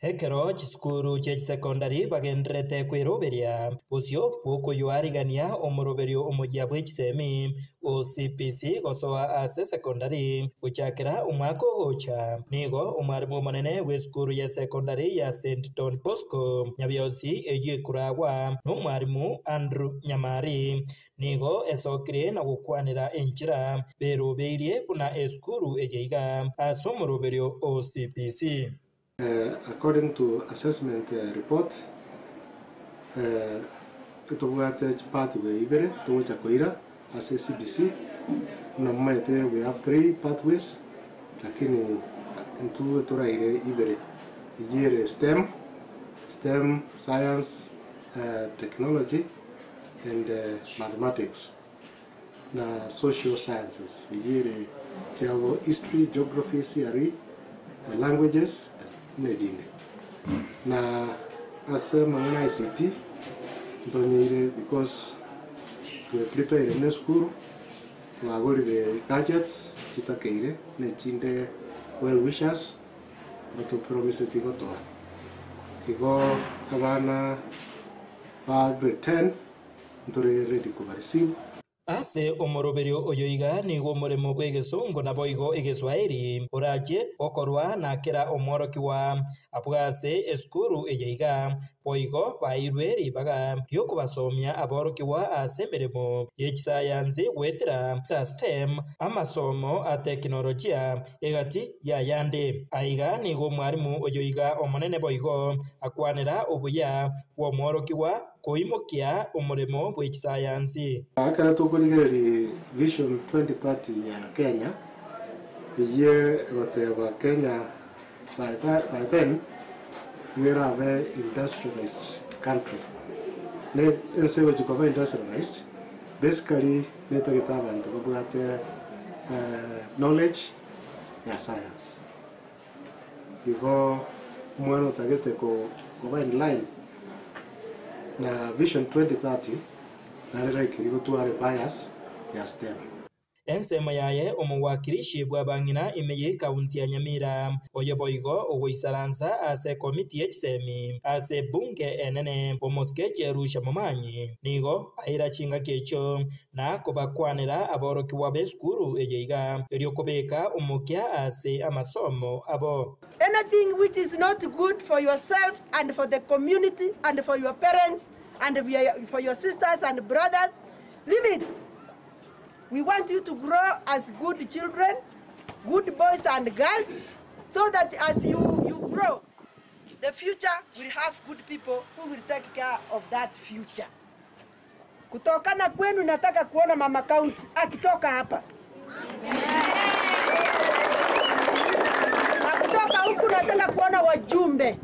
S8: Ekero chisukuru chie chisekondari bagendererete kweroberia bosio bw'okoyoarigania omoroberio omoyia bwe chisemi, OCPC, gosoa ase esekondari gochakera omwaka ogocha, nigo omwarimu omonene bw'esukuru y'esekondari ya St Don Bosco Nyabiosi eyio ekoragwa nomwarimu Andrew Nyamari, nigo esokire na gokwanera enchera berobeirie buna esukuru eye iga ase omoroberio OCPC.
S9: According to assessment report, etobwate chipathway ibere togocha koira ase CBC, buna momanyete we have three pathways lakini intwe toraire ibere, eyio ere STEM, STEM, science, technology and mathematics, na social sciences eyio ere chiabo history, geography, CRE, the languages na ebinde. Na ase amang'ana a ICT ntonyeire because twe prepare buna esukuru twagorire gadgets. chitakeire na echinde well wishers batopromiseti gotoa. Igo abana ba grade 10 ntore ready koba receive.
S8: Ase omoroberio oyo iga nigo omoremo bw'egesongo naboigo egeswaeri orachie gokorwa na kera omworokigwa abwo ase esukuru eye iga, boigo baeirwe ribaga ri'okobasomia aborokigwa ase emeremo ye chisayansi goetera STEM, amasomo a tekinolojia egati y'ayande. Aiga nigo omwarimu oyo iga omonene boigo akwanera obuya bw'omworokigwa koimokia omoremo bwe chisayansi.
S9: Ekero tokorigereria Vision 2030 ya Kenya, eyio egoteba Kenya by by then nigo erabe industrialized country. Ne ense egochia koba industrialized, basically netagete abanto babwate knowledge ya science. Igo omwana otagete koba in line na Vision 2030 nare likely gotwara ebias ya STEM.
S8: Ensemo yaye omowakilishi bw'abang'ina ime y'ekaunti ya Nyamira, oyo boigo ogoisaransa ase ekomiti ye chisemi ase ebunge enene, omosike Jerusha Momanyi, nigo aira chingaki echio na kobakwanera aborokigwa b'esukuru eye iga, erio kobeka omokia ase amasomo abo.
S10: Anything which is not good for yourself and for the community and for your parents and for your sisters and brothers, leave it. We want you to grow as good children, good boys and girls, so that as you, you grow, the future will have good people who will take care of that future. Kutokana kwenu nataka kuona mama county akitoka hapa. Na kutoka huku nataka kuona wajumbe.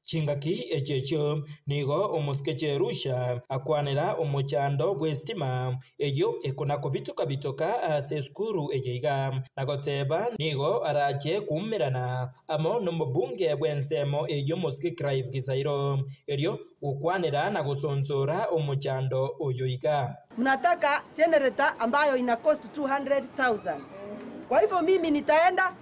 S8: Chingaki echi echio nigo omosike Cherusha akwanera omochando bw'esitima eyio ekona-kobitoka-bitoka ase esukuru eye iga, na goteba nigo arache koumerana amo nomobunge bw'ensemo eyio omosike Clive Gisairo, erio gokwanera na gosonsora omochando oyo iga.
S10: Mnataka generator ambayo ina cost 200,000. Kwa hivyo mimi nitaenda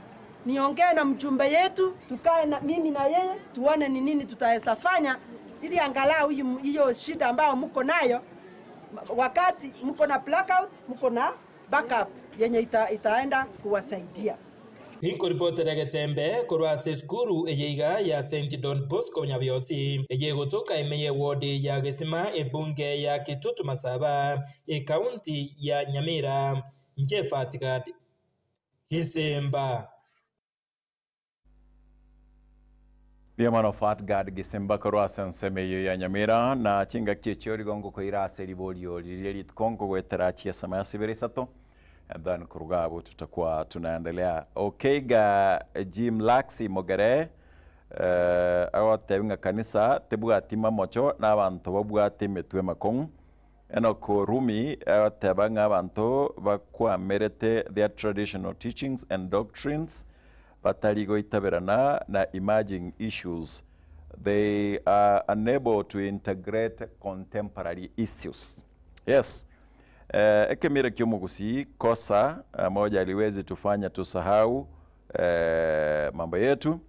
S10: niongee na mjumbe yetu, tukae na mimi na yeye tuone ni nini tutaweza fanya ili angalau hiyo shida ambayo mko nayo, wakati mko na blackout, mko na backup yenye itaenda kuwasaidia.
S8: Inkoripotera Getembe korwa ase esukuru eye iga ya St Don Bosco Nyabiosi eye egotoka ime ye ward ya Gesima ebunge ya Kitutu Masaba ekaunti ya Nyamira. Inche Fatigad Gisimba.
S2: Riamano Fatgad Gisimba korwa ase ensemo eyio ya Nyamira na chingaki echio rigongo koira ase riborio riria rituko nkogoetera chiesms ibere isato and then koruga abwo tutakuwa tunaendelea. Okay ga Jim Laxi Mogere eh, agotebi ng'a kanisa tebwati mamocho na abanto babwate emetwe emakong'u. Enock Rumi agoteba ng'a abanto bakwamerete their traditional teachings and doctrines batari goitaberana na emerging issues, they are unable to integrate contemporary issues. Yes, eh, ekemira ki'omogusii kosa moja haliwezi tufanya tusahau eh, mambo yetu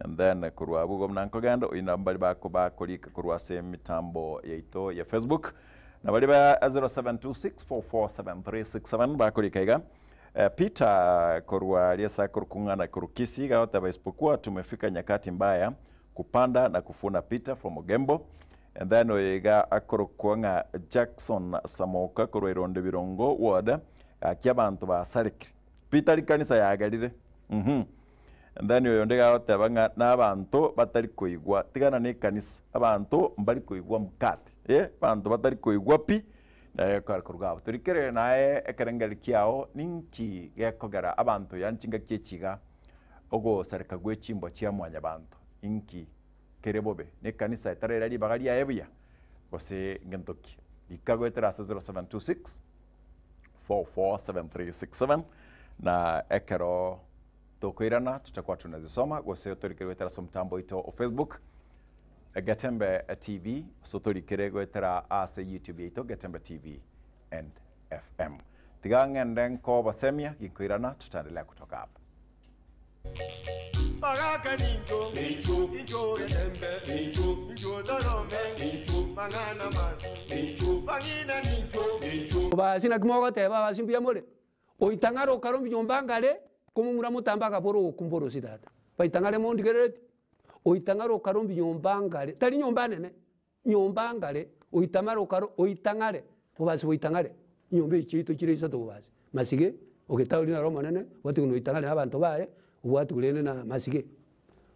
S2: and then korwa abwo igo buna nkogenda oyio nabo mbari bako bakorika korwa ase emitambo yaito ya Facebook na baria ba 0726447367 bakorika iga eh, Peter korwa aria ase akorokung'ana korwa Kisii iga agoteba isipokuwa tumefika nyakati mbaya kupanda na kufuna Peter from Ogembo and then oyo iga akorokwa ng'a Jackson Samoka korwa Irondo Birongo ward gaki abanto basarekire Peter rikanisa yagerire uhum. And then oyonde iga agoteba ng'a nabanto batari koigwa, tigana na ekanisa, abanto mbari koigwa mkate, eh, abanto batari koigwa pi, naye ekero koruga abwo. Torikerere naye ekerengererio kiao ninki gekogera abanto yaani chingaki echi iga ogosareka gwe chimbwa chia mwanyabanto, inki kere bobe? Na ekanisa etaraira ribaga riaye buya, gose ngento ki? Rika goetera ase 0726 447367 na ekero Tokoirana tutakuwa tunazisoma gose otorikere goetera ase omotambo oito o Facebook Getembe TV gose otorikere goetera ase YouTube yaito Getembe TV and FM. Tiga ng'ende nkobosemia ginkoirana tutaendelea kutoka hapa.
S3: Baraka ninjo, ninjo, ninjo rembe, ninjo, ninjo dorome, ninjo, mangana ma, ninjo, bangina ninjo, ninjo.
S11: Basi na kimogoteba basi mbuya more oitang'ara okaro mbinyomba ngare komomura motamba akabora okumborosi tata baitang'are mondigerereti oitang'ara okaro mbinyomba ngare tari nyomba nene nyomba ngare oitamara okaro oitang'are bobasi boitang'are nyomba echi chiaito chire isato bobasi masige ogetauri naro omonene obwate buna oitang'are na abanto baye obwate rende na masige.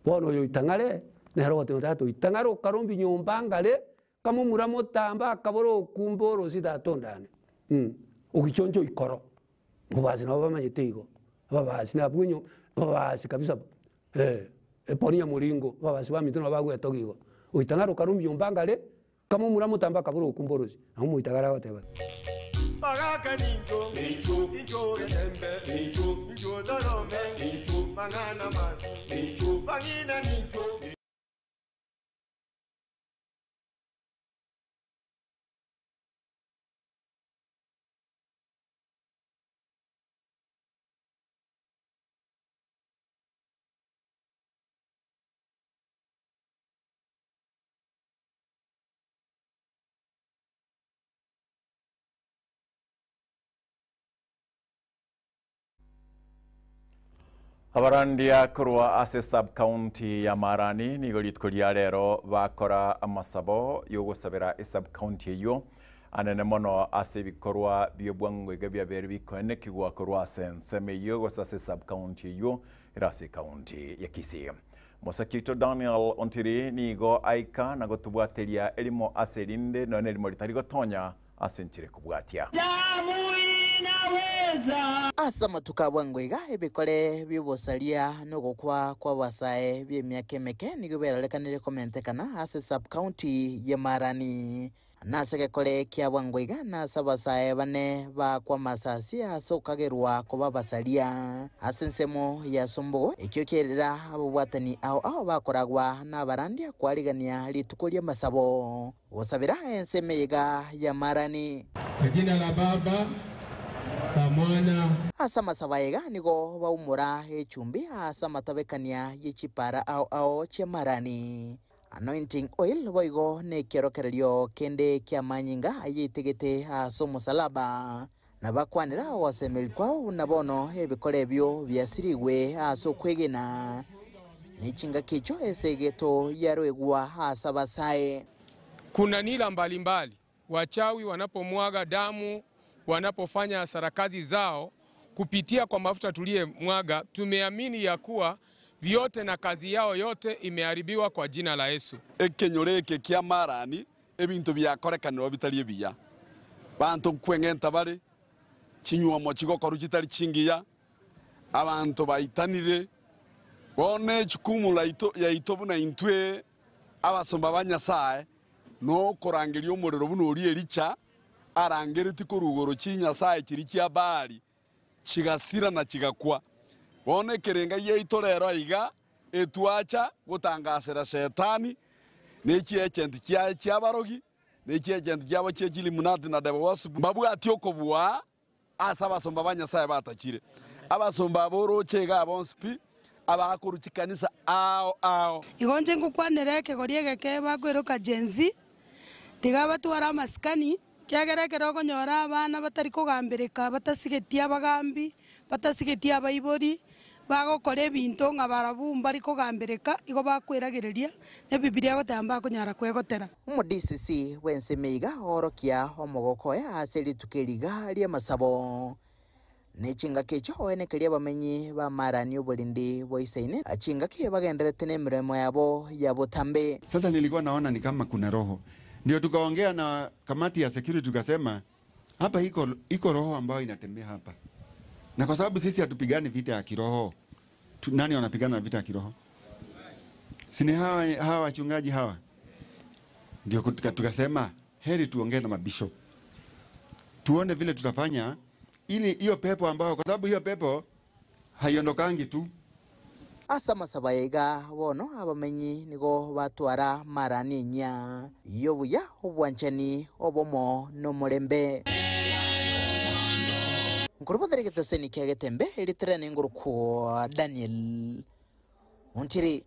S11: Bono oyo oitang'are nere ogoteba tata oitang'are okaro mbinyomba ngare kamomura motamba akabora okumbe orosi tata ondane mh ogichoncha oikoro. Bobasi nabo bamanyete igo, ababasi nabwo nyo ababasi kabisa eh, eponi ya moringo ababasi baminto nabo bagwetogia igo. Oitang'are okare mbiomba ngare, kamomura motamba akabora okumbe orosi, nabo omoitang'are agoteba.
S3: Baraka ninjo, ninjo, ninjo rembe, ninjo, ninjo dorome, ninjo, mangana ma, ninjo, bangina ninjo.
S2: Abarandia korwa ase sub-county ya Marani nigo rituko ria rero bakora amasabo yogosabera esub-county eyo anene mono ase ebikorwa biobwango iga biabere bikoenekigwa korwa ase ensemo eyo gose ase sub-county eyo ere ase ekaunti ya Kisii. Mosaki oito Daniel Ontiri nigo aika na gotobwateria erimo ase erinde nonya erimo ritari gotonya ase enchera ekobwatia.
S12: Ase amatuko a bwango iga ebikore bi'obosaria na ogokwa kw'abasae bi'emiaka emeke nigo biarorekanire komentekana ase sub-county ya Marani. Nase egekore kia bwango iga nase abasae bane baakwa amasasi ase okagerwa koba abasaria ase ensemo ya Sumbugu, ekio kierera ababwatani ao ao bakoragwa nabarandia kwarigania rituko ri'amasabo. Gosabera ense emeyega ya Marani.
S13: Kwa jina la Baba, la Mwana.
S12: Ase amasabo aiga nigo baumora echumbi ase amatabekania ye chipara ao ao chia Marani. Anointing oil boigo nekiorokererio kende ki'amanyinga ayeitegete ase omosalaba. Na bakwanera ogosemeria kwabo buna bono ebikoro ebio biasirigwe ase okwegena, ne chingaki echio esegeto yaroegwa ase abasae.
S13: Kuna nila mbalimbali, wachawi wanapomwaga damu, wanapofanya sarakazi zao kupitia kwa mafuta tuliyemwaga, tumeamini ya kuwa vyote na kazi yao yote imeharibiwa kwa jina la Yesu.
S14: Ekenyoro eke kia Marani ebinto biakorekanirwa bitari ebiya, banto nkweng'enta bare chinywomo chigokorwa chitari chingiya, abanto baitanire bono echukumu laito yaito buna intwe abasomba ba Nyasaye nokorangeria omorero buna oria Elicha arangeretie korwa igoro chinyasae chiria chia Baali chigasira na chigakwa. Bono ekerenga giaito rero aiga etwacha gotangasera Shetani ne chiagent chiaye chi'abarogi, ne chiagent chiabo chie Chilimunati na Debowasibu, mbabwatie okobua ase abasomba ba Nyasae batachire. Abasomba aba oroche iga bonsi pi, abakorwa chikanisa ao ao.
S26: Igo inche ngokwanera ekegori egeke bakoiroka Gen Z, tiga batware amasikani, ekiagera ekero okonyora abana batari kogambereka, batasigeti abagambi, batasigeti abaibori, bagokora ebinto ng'a barabwo mbari kogambereka, igo bakweragereria, na Ebibilia egoteba mbakonyara kwegotera.
S12: Omo-DCC bw'ensemo iga oorokia omogoko oye ase rituko eri iga ri'amasabo. Ne chingaki echio oenekerie abamenyi b'Amarani oborindi bwa isaine, chingaki bagendererete nemeremo yabo ya botambe.
S15: Sasa nilikuwa naona ni kama kuna roho, ndio tukaongea na kamati ya security tukasema hapa iko, iko roho ambayo inatembea hapa, na kwa sababu sisi hatupigani vita ya kiroho tu, nani wanapigana vita ya kiroho? Si ni hawa, hawa wachungaji hawa? Ndio tukasema heri tuongee na mabishop tuone vile tutafanya ili hiyo pepo ambayo, kwa sababu hiyo pepo haiondokangi tu.
S12: Ase amasabo aya iga bono abamenyi nigo batwara marani enyia y'obuya, obwanchani, obomo, na omorembe. Nkorobothere egeteseni kia Getembe eritere nengorokwa Daniel Ontiri.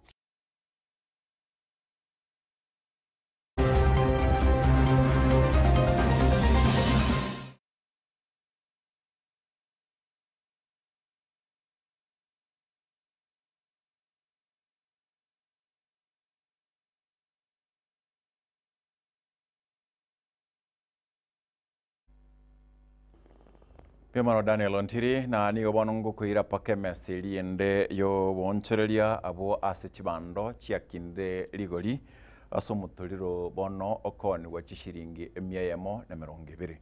S2: Biamano Daniel Ontiri na nigo bono ngokoira paka emesa eria ende yobonchoreria abwo ase chibando chiakinde rigori ase omotoriro bono okoonigwa chishiringi emia eyemo na emerongo ebere.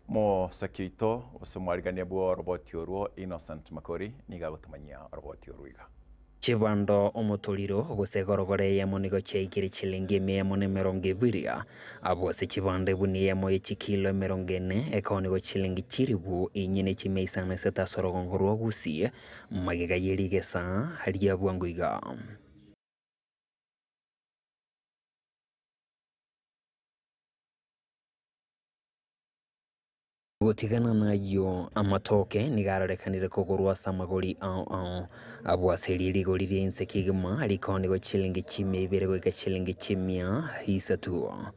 S2: Mosaki oito gose omwarigania bwa oroboti orwo Innocent Makori nigo agotomanyia oroboti orwo iga.
S16: Chibando omotoriro gose egorogoro eyemo nigo chiaikire chilingi emia eyemo na emerongo ebere, abwo ase chibando ebuni eyemo ye chikilo 40 ekaonigwa chilingi chilifu inye ne chimia isano isato ase orogongo rwa Gusii, magega ye rigesa ria bwango iga. Gotigana nayio, amatoke nigo arorekanire kogorwa ase amagori ao ao. Abwo ase erio rigori ria inse kegima rikaonigwa chilingi chimia ibere goika chilingi 300.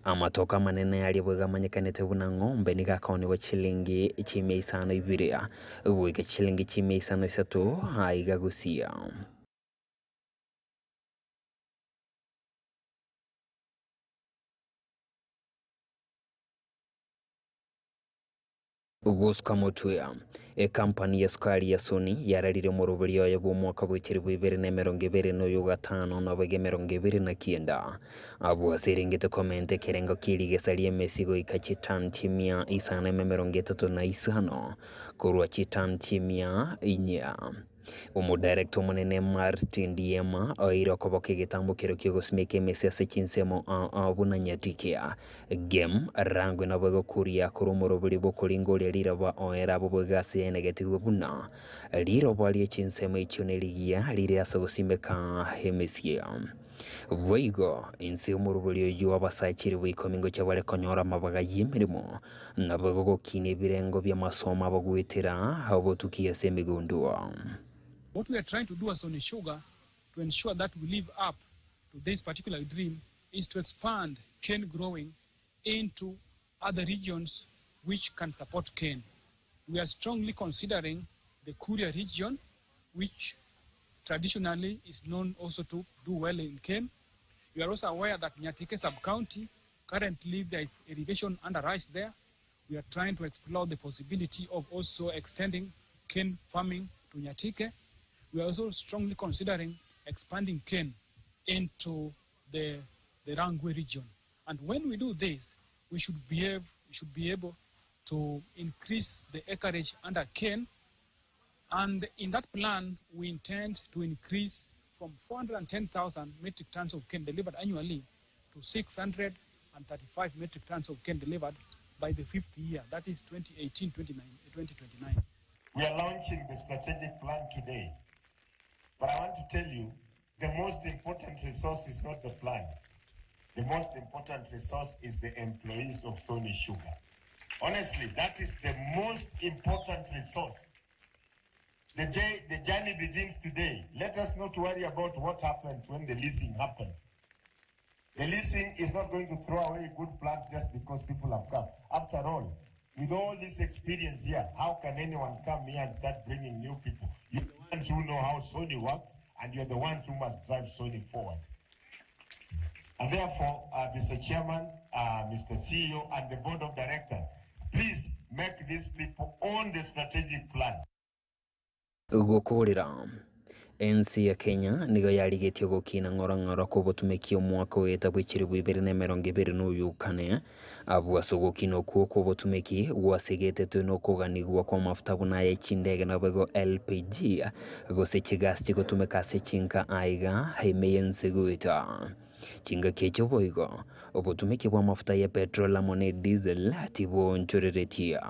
S16: Amatoke amanene aria boigo amanyekanete buna ng'ombe nigo akaonigwa chilingi 502 goika chilingi 503 aiga Gusii. Gosuka motwe, Ekampani ya sukari ya Sony yararire omoroberi oye bw'omwaka bwe chilifu ibere na emerongo ebere na oyo gatano na boigo 29. Abwo ase erengete komenta ekerengo kia rigesa ri'emesi goika chitan 535 korwa chitan 400. Omodirector omonene Martin Ndiema oeire okoboka egetambo keria ki'ogosimeka emesi ase chinsemo ao ao buna Nyatikia, Gem, Rangwe naboigo Kuria korwa omoroberi bw'okoringoria riroba oere abwo boigo ase yaenegetigwe buna riroba rie chinsemo echio nerigiya rire ase ogosimeka emesie. Boigo inse y'omoroberi oyio abasae chilifu ikomi ngochia bare konyora amabaga y'emeremo, naboigo gokina ebirengo bi'amasomo abo goetera obotuki ase emegondo.
S17: What we are trying to do as Sony Sugar to ensure that we live up to this particular dream is to expand cane growing into other regions which can support cane. We are strongly considering the Kuria region, which traditionally is known also to do well in cane. You are also aware that Nyatike sub-county, currently there is irrigation under rice there. We are trying to explore the possibility of also extending cane farming to Nyatike. We are also strongly considering expanding cane into the Rangwe region. And when we do this, we should be able to increase the acreage under cane. And in that plan, we intend to increase from 410,000 metric tons of cane delivered annually to 635 metric tons of cane delivered by the fifth year, that is 2018-2029.
S18: We are launching the strategic plan today. But I want to tell you, the most important resource is not the plan. The most important resource is the employees of Sony Sugar. Honestly, that is the most important resource. The journey begins today. Let us not worry about what happens when the leasing happens. The leasing is not going to throw away good plans just because people have come. After all, with all this experience here, how can anyone come here and start bringing new people? You're the ones who know how Sony works, and you're the ones who must drive Sony forward. And therefore, Mr. Chairman, Mr. CEO, and the Board of Directors, please make these people own the strategic plan.
S16: Gukurira ensi ya Kenya nigo yarigetie gukina ng'orang'ora kw'obotumeki omwaka oeta bwa chilifu ibere na emerongo ebere na oyo kane abwo ase ogokina okwo kw'obotumeki gwasegetetwe na okoganigwa kwa mafuta buna aya chindege naboigo LPG gose chigas chigotumeka ase chinka aiga ime y'ense goeta. Chingaki echio boigo, obotumeki bw'amafuta ya petrol amo ne diesel tibwoonchoreretie.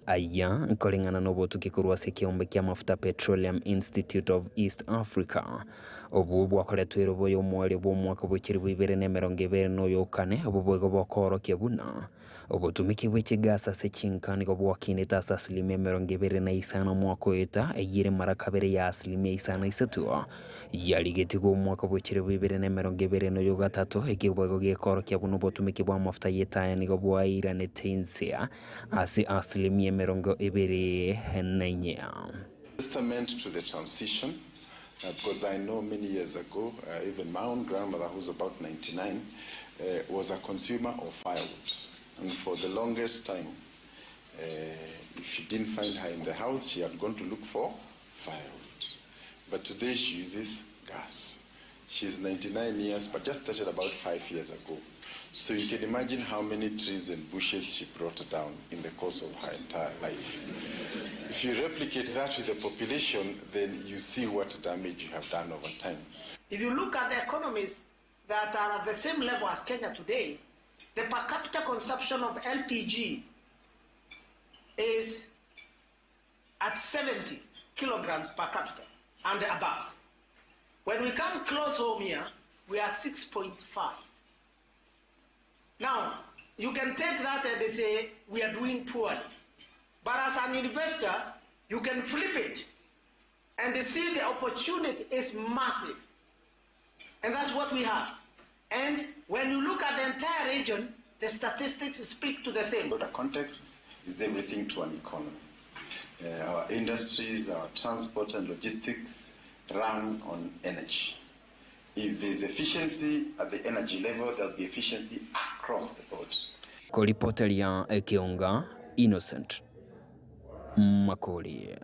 S16: Aya nkoreng'ana nobotuki korwa ase ekeombe ki'amafuta Petroleum Institute of East Africa, obwo bwakoretwe erobo y'omoerio bw'omwaka bwe chilifu ibere na emerongo ebere na oyokane, obwo boigo bokoorokia buna obotumiki bwe chigasi ase chinka nigo bwakinete ase asilimia 25 omwaka oeta, eyio ere mara kabere ya asilimia 53 yarigetigwe omwaka bwe chilifu ibere na emerongo ebere na oyogatato, ekio boigo gekoorokia buna obotumiki bw'amafuta y'etaya nigo bwairanete inse ase asilimia 24.
S19: Testament to the transition because I know many years ago, even my own grandmother, who's about 99, was a consumer of firewood. And for the longest time, if you didn't find her in the house, she had gone to look for firewood. But today she uses gas. She's 99 years, but just started about 5 years ago. So you can imagine how many trees and bushes she brought down in the course of her entire life. If you replicate that with the population, then you see what damage you have done over time.
S20: If you look at the economies that are at the same level as Kenya today, the per capita consumption of LPG is at 70 kilograms per capita and above. When we come close home here, we are at 6.5. Now, you can take that and say we are doing poorly. But as an investor, you can flip it and see the opportunity is massive. And that's what we have. And when you look at the entire region, the statistics speak to the same.
S19: The context is everything to an economy. Our industries, our transport and logistics run on energy. If there's efficiency at the energy level, there'll be efficiency across the board.
S16: Koripoteria Ekionga, Innocent Makori.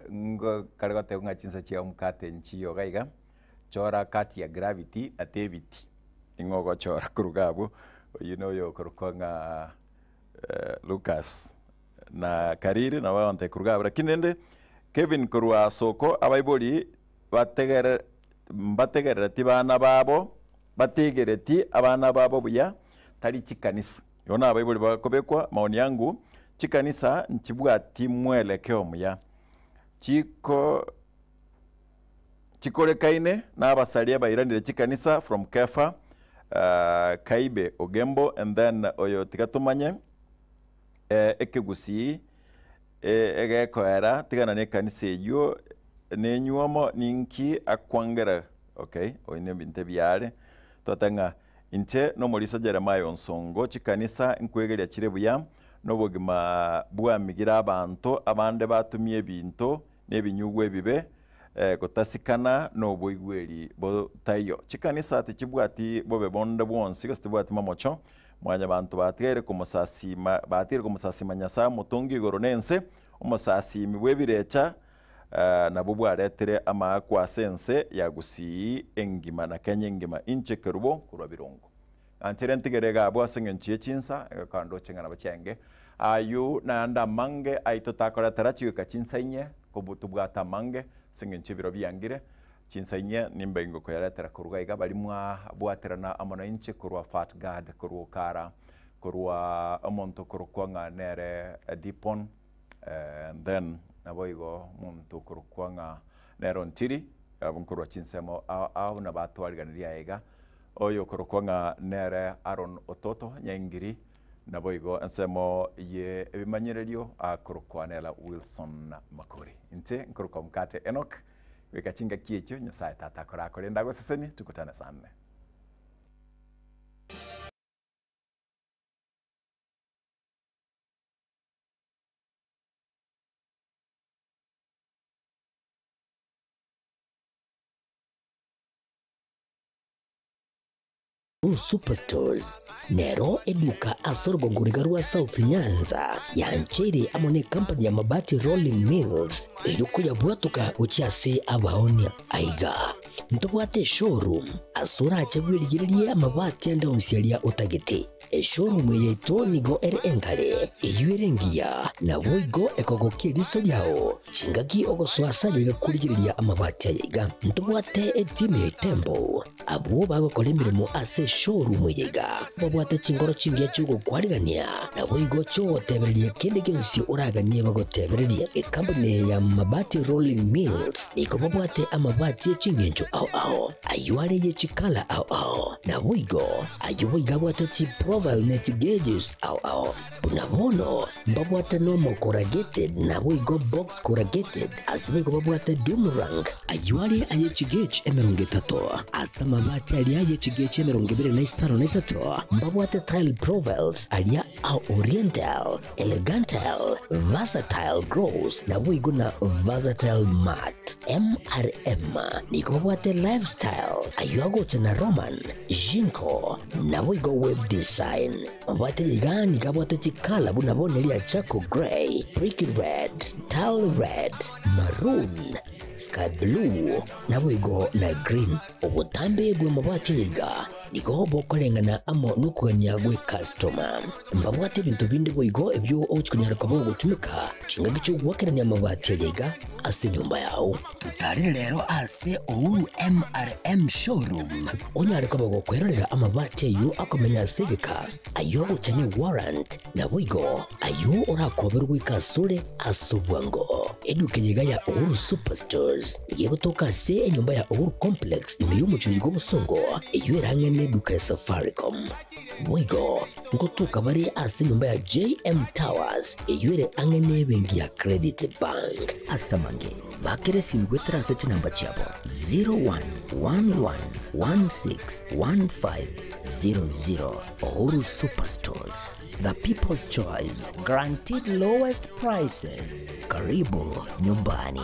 S2: Ngo kare goteba ng'a chinsa chia omokate nchiyo iga iga, chora kati ya gravity na David, ning'o ogochora korwa iga abwo, oyio na oyo okorokwa ng'a Lucas na Kariri nabo bagontebia korwa iga abwo. Lakini rende Kevin korwa Soko abaibori bategere mbategerereti bana babo, bategereti abana babo buya, tari chikanisa. Igo nabaibori bakobekwa maoni yangu, chikanisa nchibwati mwelekeo omuya. Chiko chikorekaine na abasaria bairanire chikanisa from Kefa, Kaibe Ogembo and then oyo tiga tomanye ekegusii egekoera tigana na ekanisa eywo nenywomo ninki akwangera okay oyo ne ebinto ebiare twateba ng'a inche nomorisia Jeremiah Onsongo chikanisa nkwegeria chire buya nobogima bwamigire abanto abande batumia ebinto na ebinyugwa ebibe gotasikana noboigweri botaiyo. Chikanisa tichibwati bobe bonde bwonsi gose tibwati mamocho, mwanyabanto batigaire komosasima batigaire komosasima Nyasaye omotongi igoro na ense, omosasimi bw'ebirecha nabwo bwaretire amaakwa ase ense ya Gusii engima na Kenya engima. Inche Kerubo korwa Birongo. Nganchere ntigere iga abwo ase eng'encho ye chinsa, egekora ndoche ng'a nabo chiaenge. Ayio naende amange aito takoretera chigoika chinsa inye, kobu tobwate amange ase eng'encho ebiro biangire, chinsa inye nimbe ngokoyaretera korwa iga iga baria mwabwaterana amo nainche korwa Fat Guard, korwa Okara, korwa omonto okorokwa ng'a nere Dipon, and then naboigo omonto okorokwa ng'a nere Ontiri, abwo nkorwa chinsemo ao ao buna batwariganirie aye iga. Oyo okorokwa ng'a nere Aaron Ototo Nyaingiri, naboigo ensemo ye ebimanyererio akorokwa nere Wilson Makori. Inche nkorokwa Mokate Enock, goika chingaki echio Nyasae Tata akorakorende agosesenie, tukutane saa nne.
S1: Uhuru Superstores nero eduka ase orogongo riga rwa South Nyanza yancheire amo na ekampani ya Mabati Rolling Mills erio koyabwatoka gochia ase abaonia. Aiga ntobwate eshowroom ase orache bwerigererie amabati ande onsi aria otagete. Eshowroom eye yaito nigo ere engare, eyio ere engiya, naboigo ekogokia eriso riao chingaki ogosoa ase aye iga korigereria amabati aya iga. Ntobwate etimu ya Itembo Abwo bagokora emeremo ase eshowroom eye iga babwate chinkoro chingiya chi'ogokwarigania, naboigo chi'ogotebereria kende gionsi oraganie bagotebererie. Ekampuni eye ya Mabati Rolling Mills nigo babwate amabati e ching'encho ao ao, ayio are ye chikala ao ao, naboigo ayio boigo abwate chiprofile ne chigeges ao ao. Buna bono mbabwate normal corrugated naboigo box corrugated, ase boigo babwate doom rank, ayio are aye chigauge 30, ase amabati aria aye chigauge 25, mbabwate tile profiles aria a oriental, elegantile, versatile gloss naboigo na versatile matte. MRM nigo babwate lifestyle, ayio agocha na Roman, Jinko, naboigo web design. Mabwate iga nigo abwate chikala buna bono eria charcoal grey, brick red, tile red, maroon, sky blue, naboigo na green. Obotambe bw'amabati aya iga nigo bokoreng'ana amo nokogania gw'ecustoma. Mbabwate ebinto binde boigo ebio ogochia konyara koba ogotumeka chingaki chi'ogoakerania amabati aya iga ase enyomba yao. Totarere rero ase Uhuru MRM Showroom onyare koba gokwerorera amabati ayio akomenya ase egeka, ayio agocha ne warrant, naboigo ayio orakoberwe goika asore ase obwango. Eduka eye iga ya Uhuru Superstores nigo egotoka ase enyomba ya Uhuru Complex ime y'omochie oyo bw'obosongo eyio ere ang'e neduka ya Safaricom. Boigo ngotoka bare ase enyomba ya JM Towers eyio ere ang'e nebenki ya Credit Bank. Ase amange, bakera esimi goetera ase chinamba chiabo 0111161500. Uhuru Superstores, the people's choice, guaranteed lowest prices. Karibu nyumbani.